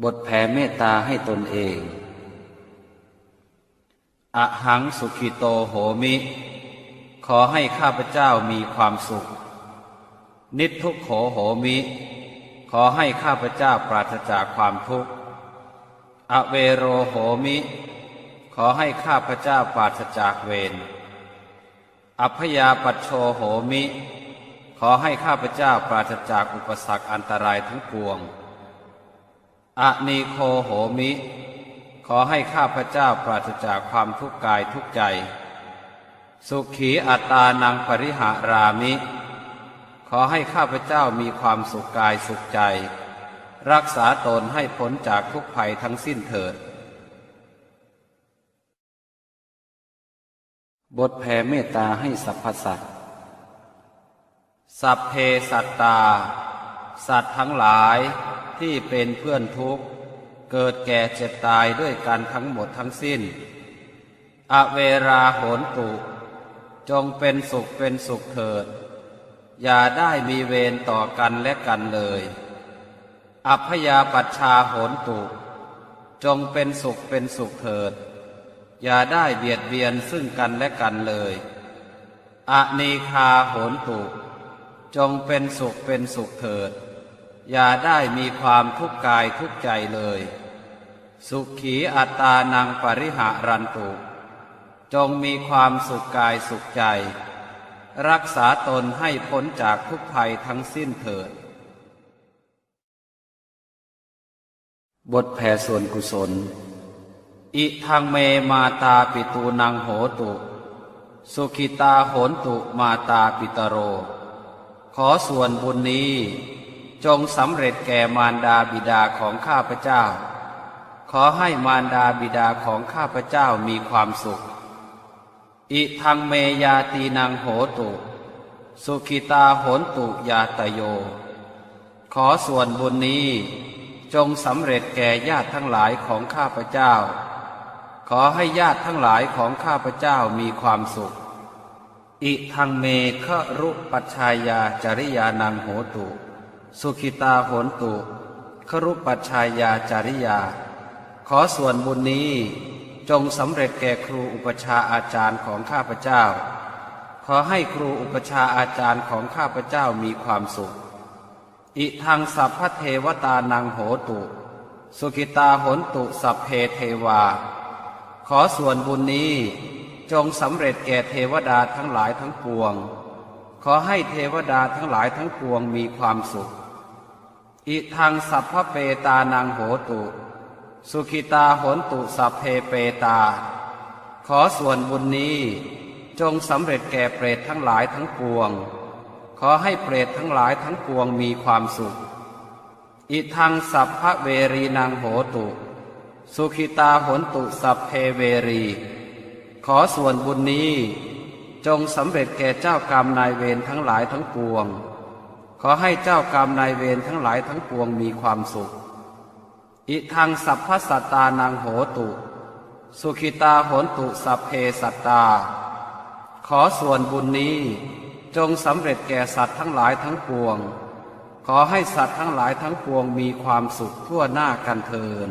บทแผ่เมตตาให้ตนเอง Ahaṃ sukhito homi ขอให้ข้าพเจ้ามีความสุข Niddukkho homi ขอให้ข้าพเจ้าปราศจากความทุกข์ Avero homi ขอให้ข้าพเจ้าปราศจากเวร Abyāpajjho homi ขอให้ข้าพเจ้าปราศจากอุปสรรคอันตรายทั้งปวง Anīgho homi ขอให้ข้าพเจ้าปราศจากความทุกข์กายทุกข์ใจ Sukhī attānaṃ pariharāmi ขอให้ข้าพเจ้ามีความสุขกายสุขใจ รักษาตนให้พ้นจากทุกข์ภัยทั้งสิ้นเถิด บทแผ่เมตตาให้สรรพสัตว์ Sabbe sattā สัตว์ทั้งหลายที่เป็นเพื่อนทุกข์ เกิดแก่เจ็บตายด้วยกันทั้งหมดทั้งสิ้น Averā hontu จงเป็นสุขเป็นสุขเถิด อย่าได้มีเวรต่อกันและกันเลย Abyāpajjhā hontu จงเป็นสุขเป็นสุขเถิด อย่าได้เบียดเบียนซึ่งกันและกันเลย Anīghā hontu จงเป็นสุขเป็นสุขเถิด อย่าได้มีความทุกข์กายทุกข์ใจเลย Sukhī attānaṃ pariharantu จงมีความสุขกายสุขใจ รักษาตนให้พ้นจากทุกข์ภัยทั้งสิ้นเถิด บทแผ่ส่วนกุศล Idaṃ me mātāpitūnaṃ hotu, sukhitā hontu mātāpitaro. ขอส่วนบุญนี้จงสำเร็จแก่มารดาบิดาของข้าพเจ้า ขอให้มารดาบิดาของข้าพเจ้ามีความสุข Idaṃ me ñātīnaṃ hotu, sukhitā hontu ñātayo. ขอส่วนบุญนี้จงสำเร็จแก่ญาติทั้งหลายของข้าพเจ้า ขอให้ญาติทั้งหลายของข้าพเจ้ามีความสุข Idaṃ me garūpajjhāyācariyānaṃ hotu, sukhitā hontu garūpajjhāyācariyā. ขอส่วนบุญนี้จงสำเร็จแก่ครูอุปัชฌาย์อาจารย์ของข้าพเจ้า ขอให้ครูอุปัชฌาย์อาจารย์ของข้าพเจ้ามีความสุข Idaṃ sabbadevatānaṃ hotu, sukhitā hontu sabbe devā. ขอส่วนบุญนี้จงสำเร็จแก่เทวดาทั้งหลายทั้งปวง ขอให้เทวดาทั้งหลายทั้งปวงมีความสุข Idaṃ sabbapetānaṃ hotu, sukhitā hontu sabbe petā. ขอส่วนบุญนี้จงสำเร็จแก่เปรตทั้งหลายทั้งปวง ขอให้เปรตทั้งหลายทั้งปวงมีความสุข Idaṃ sabbaverīnaṃ hotu, sukhitā hontu sabbe verī. ขอส่วนบุญนี้จงสำเร็จแก่เจ้ากรรมนายเวรทั้งหลายทั้งปวง ขอให้เจ้ากรรมนายเวรทั้งหลายทั้งปวงมีความสุข Idaṃ sabbasattānaṃ hotu, sukhitā hontu sabbe sattā. ขอส่วนบุญนี้จงสำเร็จแก่สัตว์ทั้งหลายทั้งปวง ขอให้สัตว์ทั้งหลายทั้งปวงมีความสุขทั่วหน้ากันเทอญ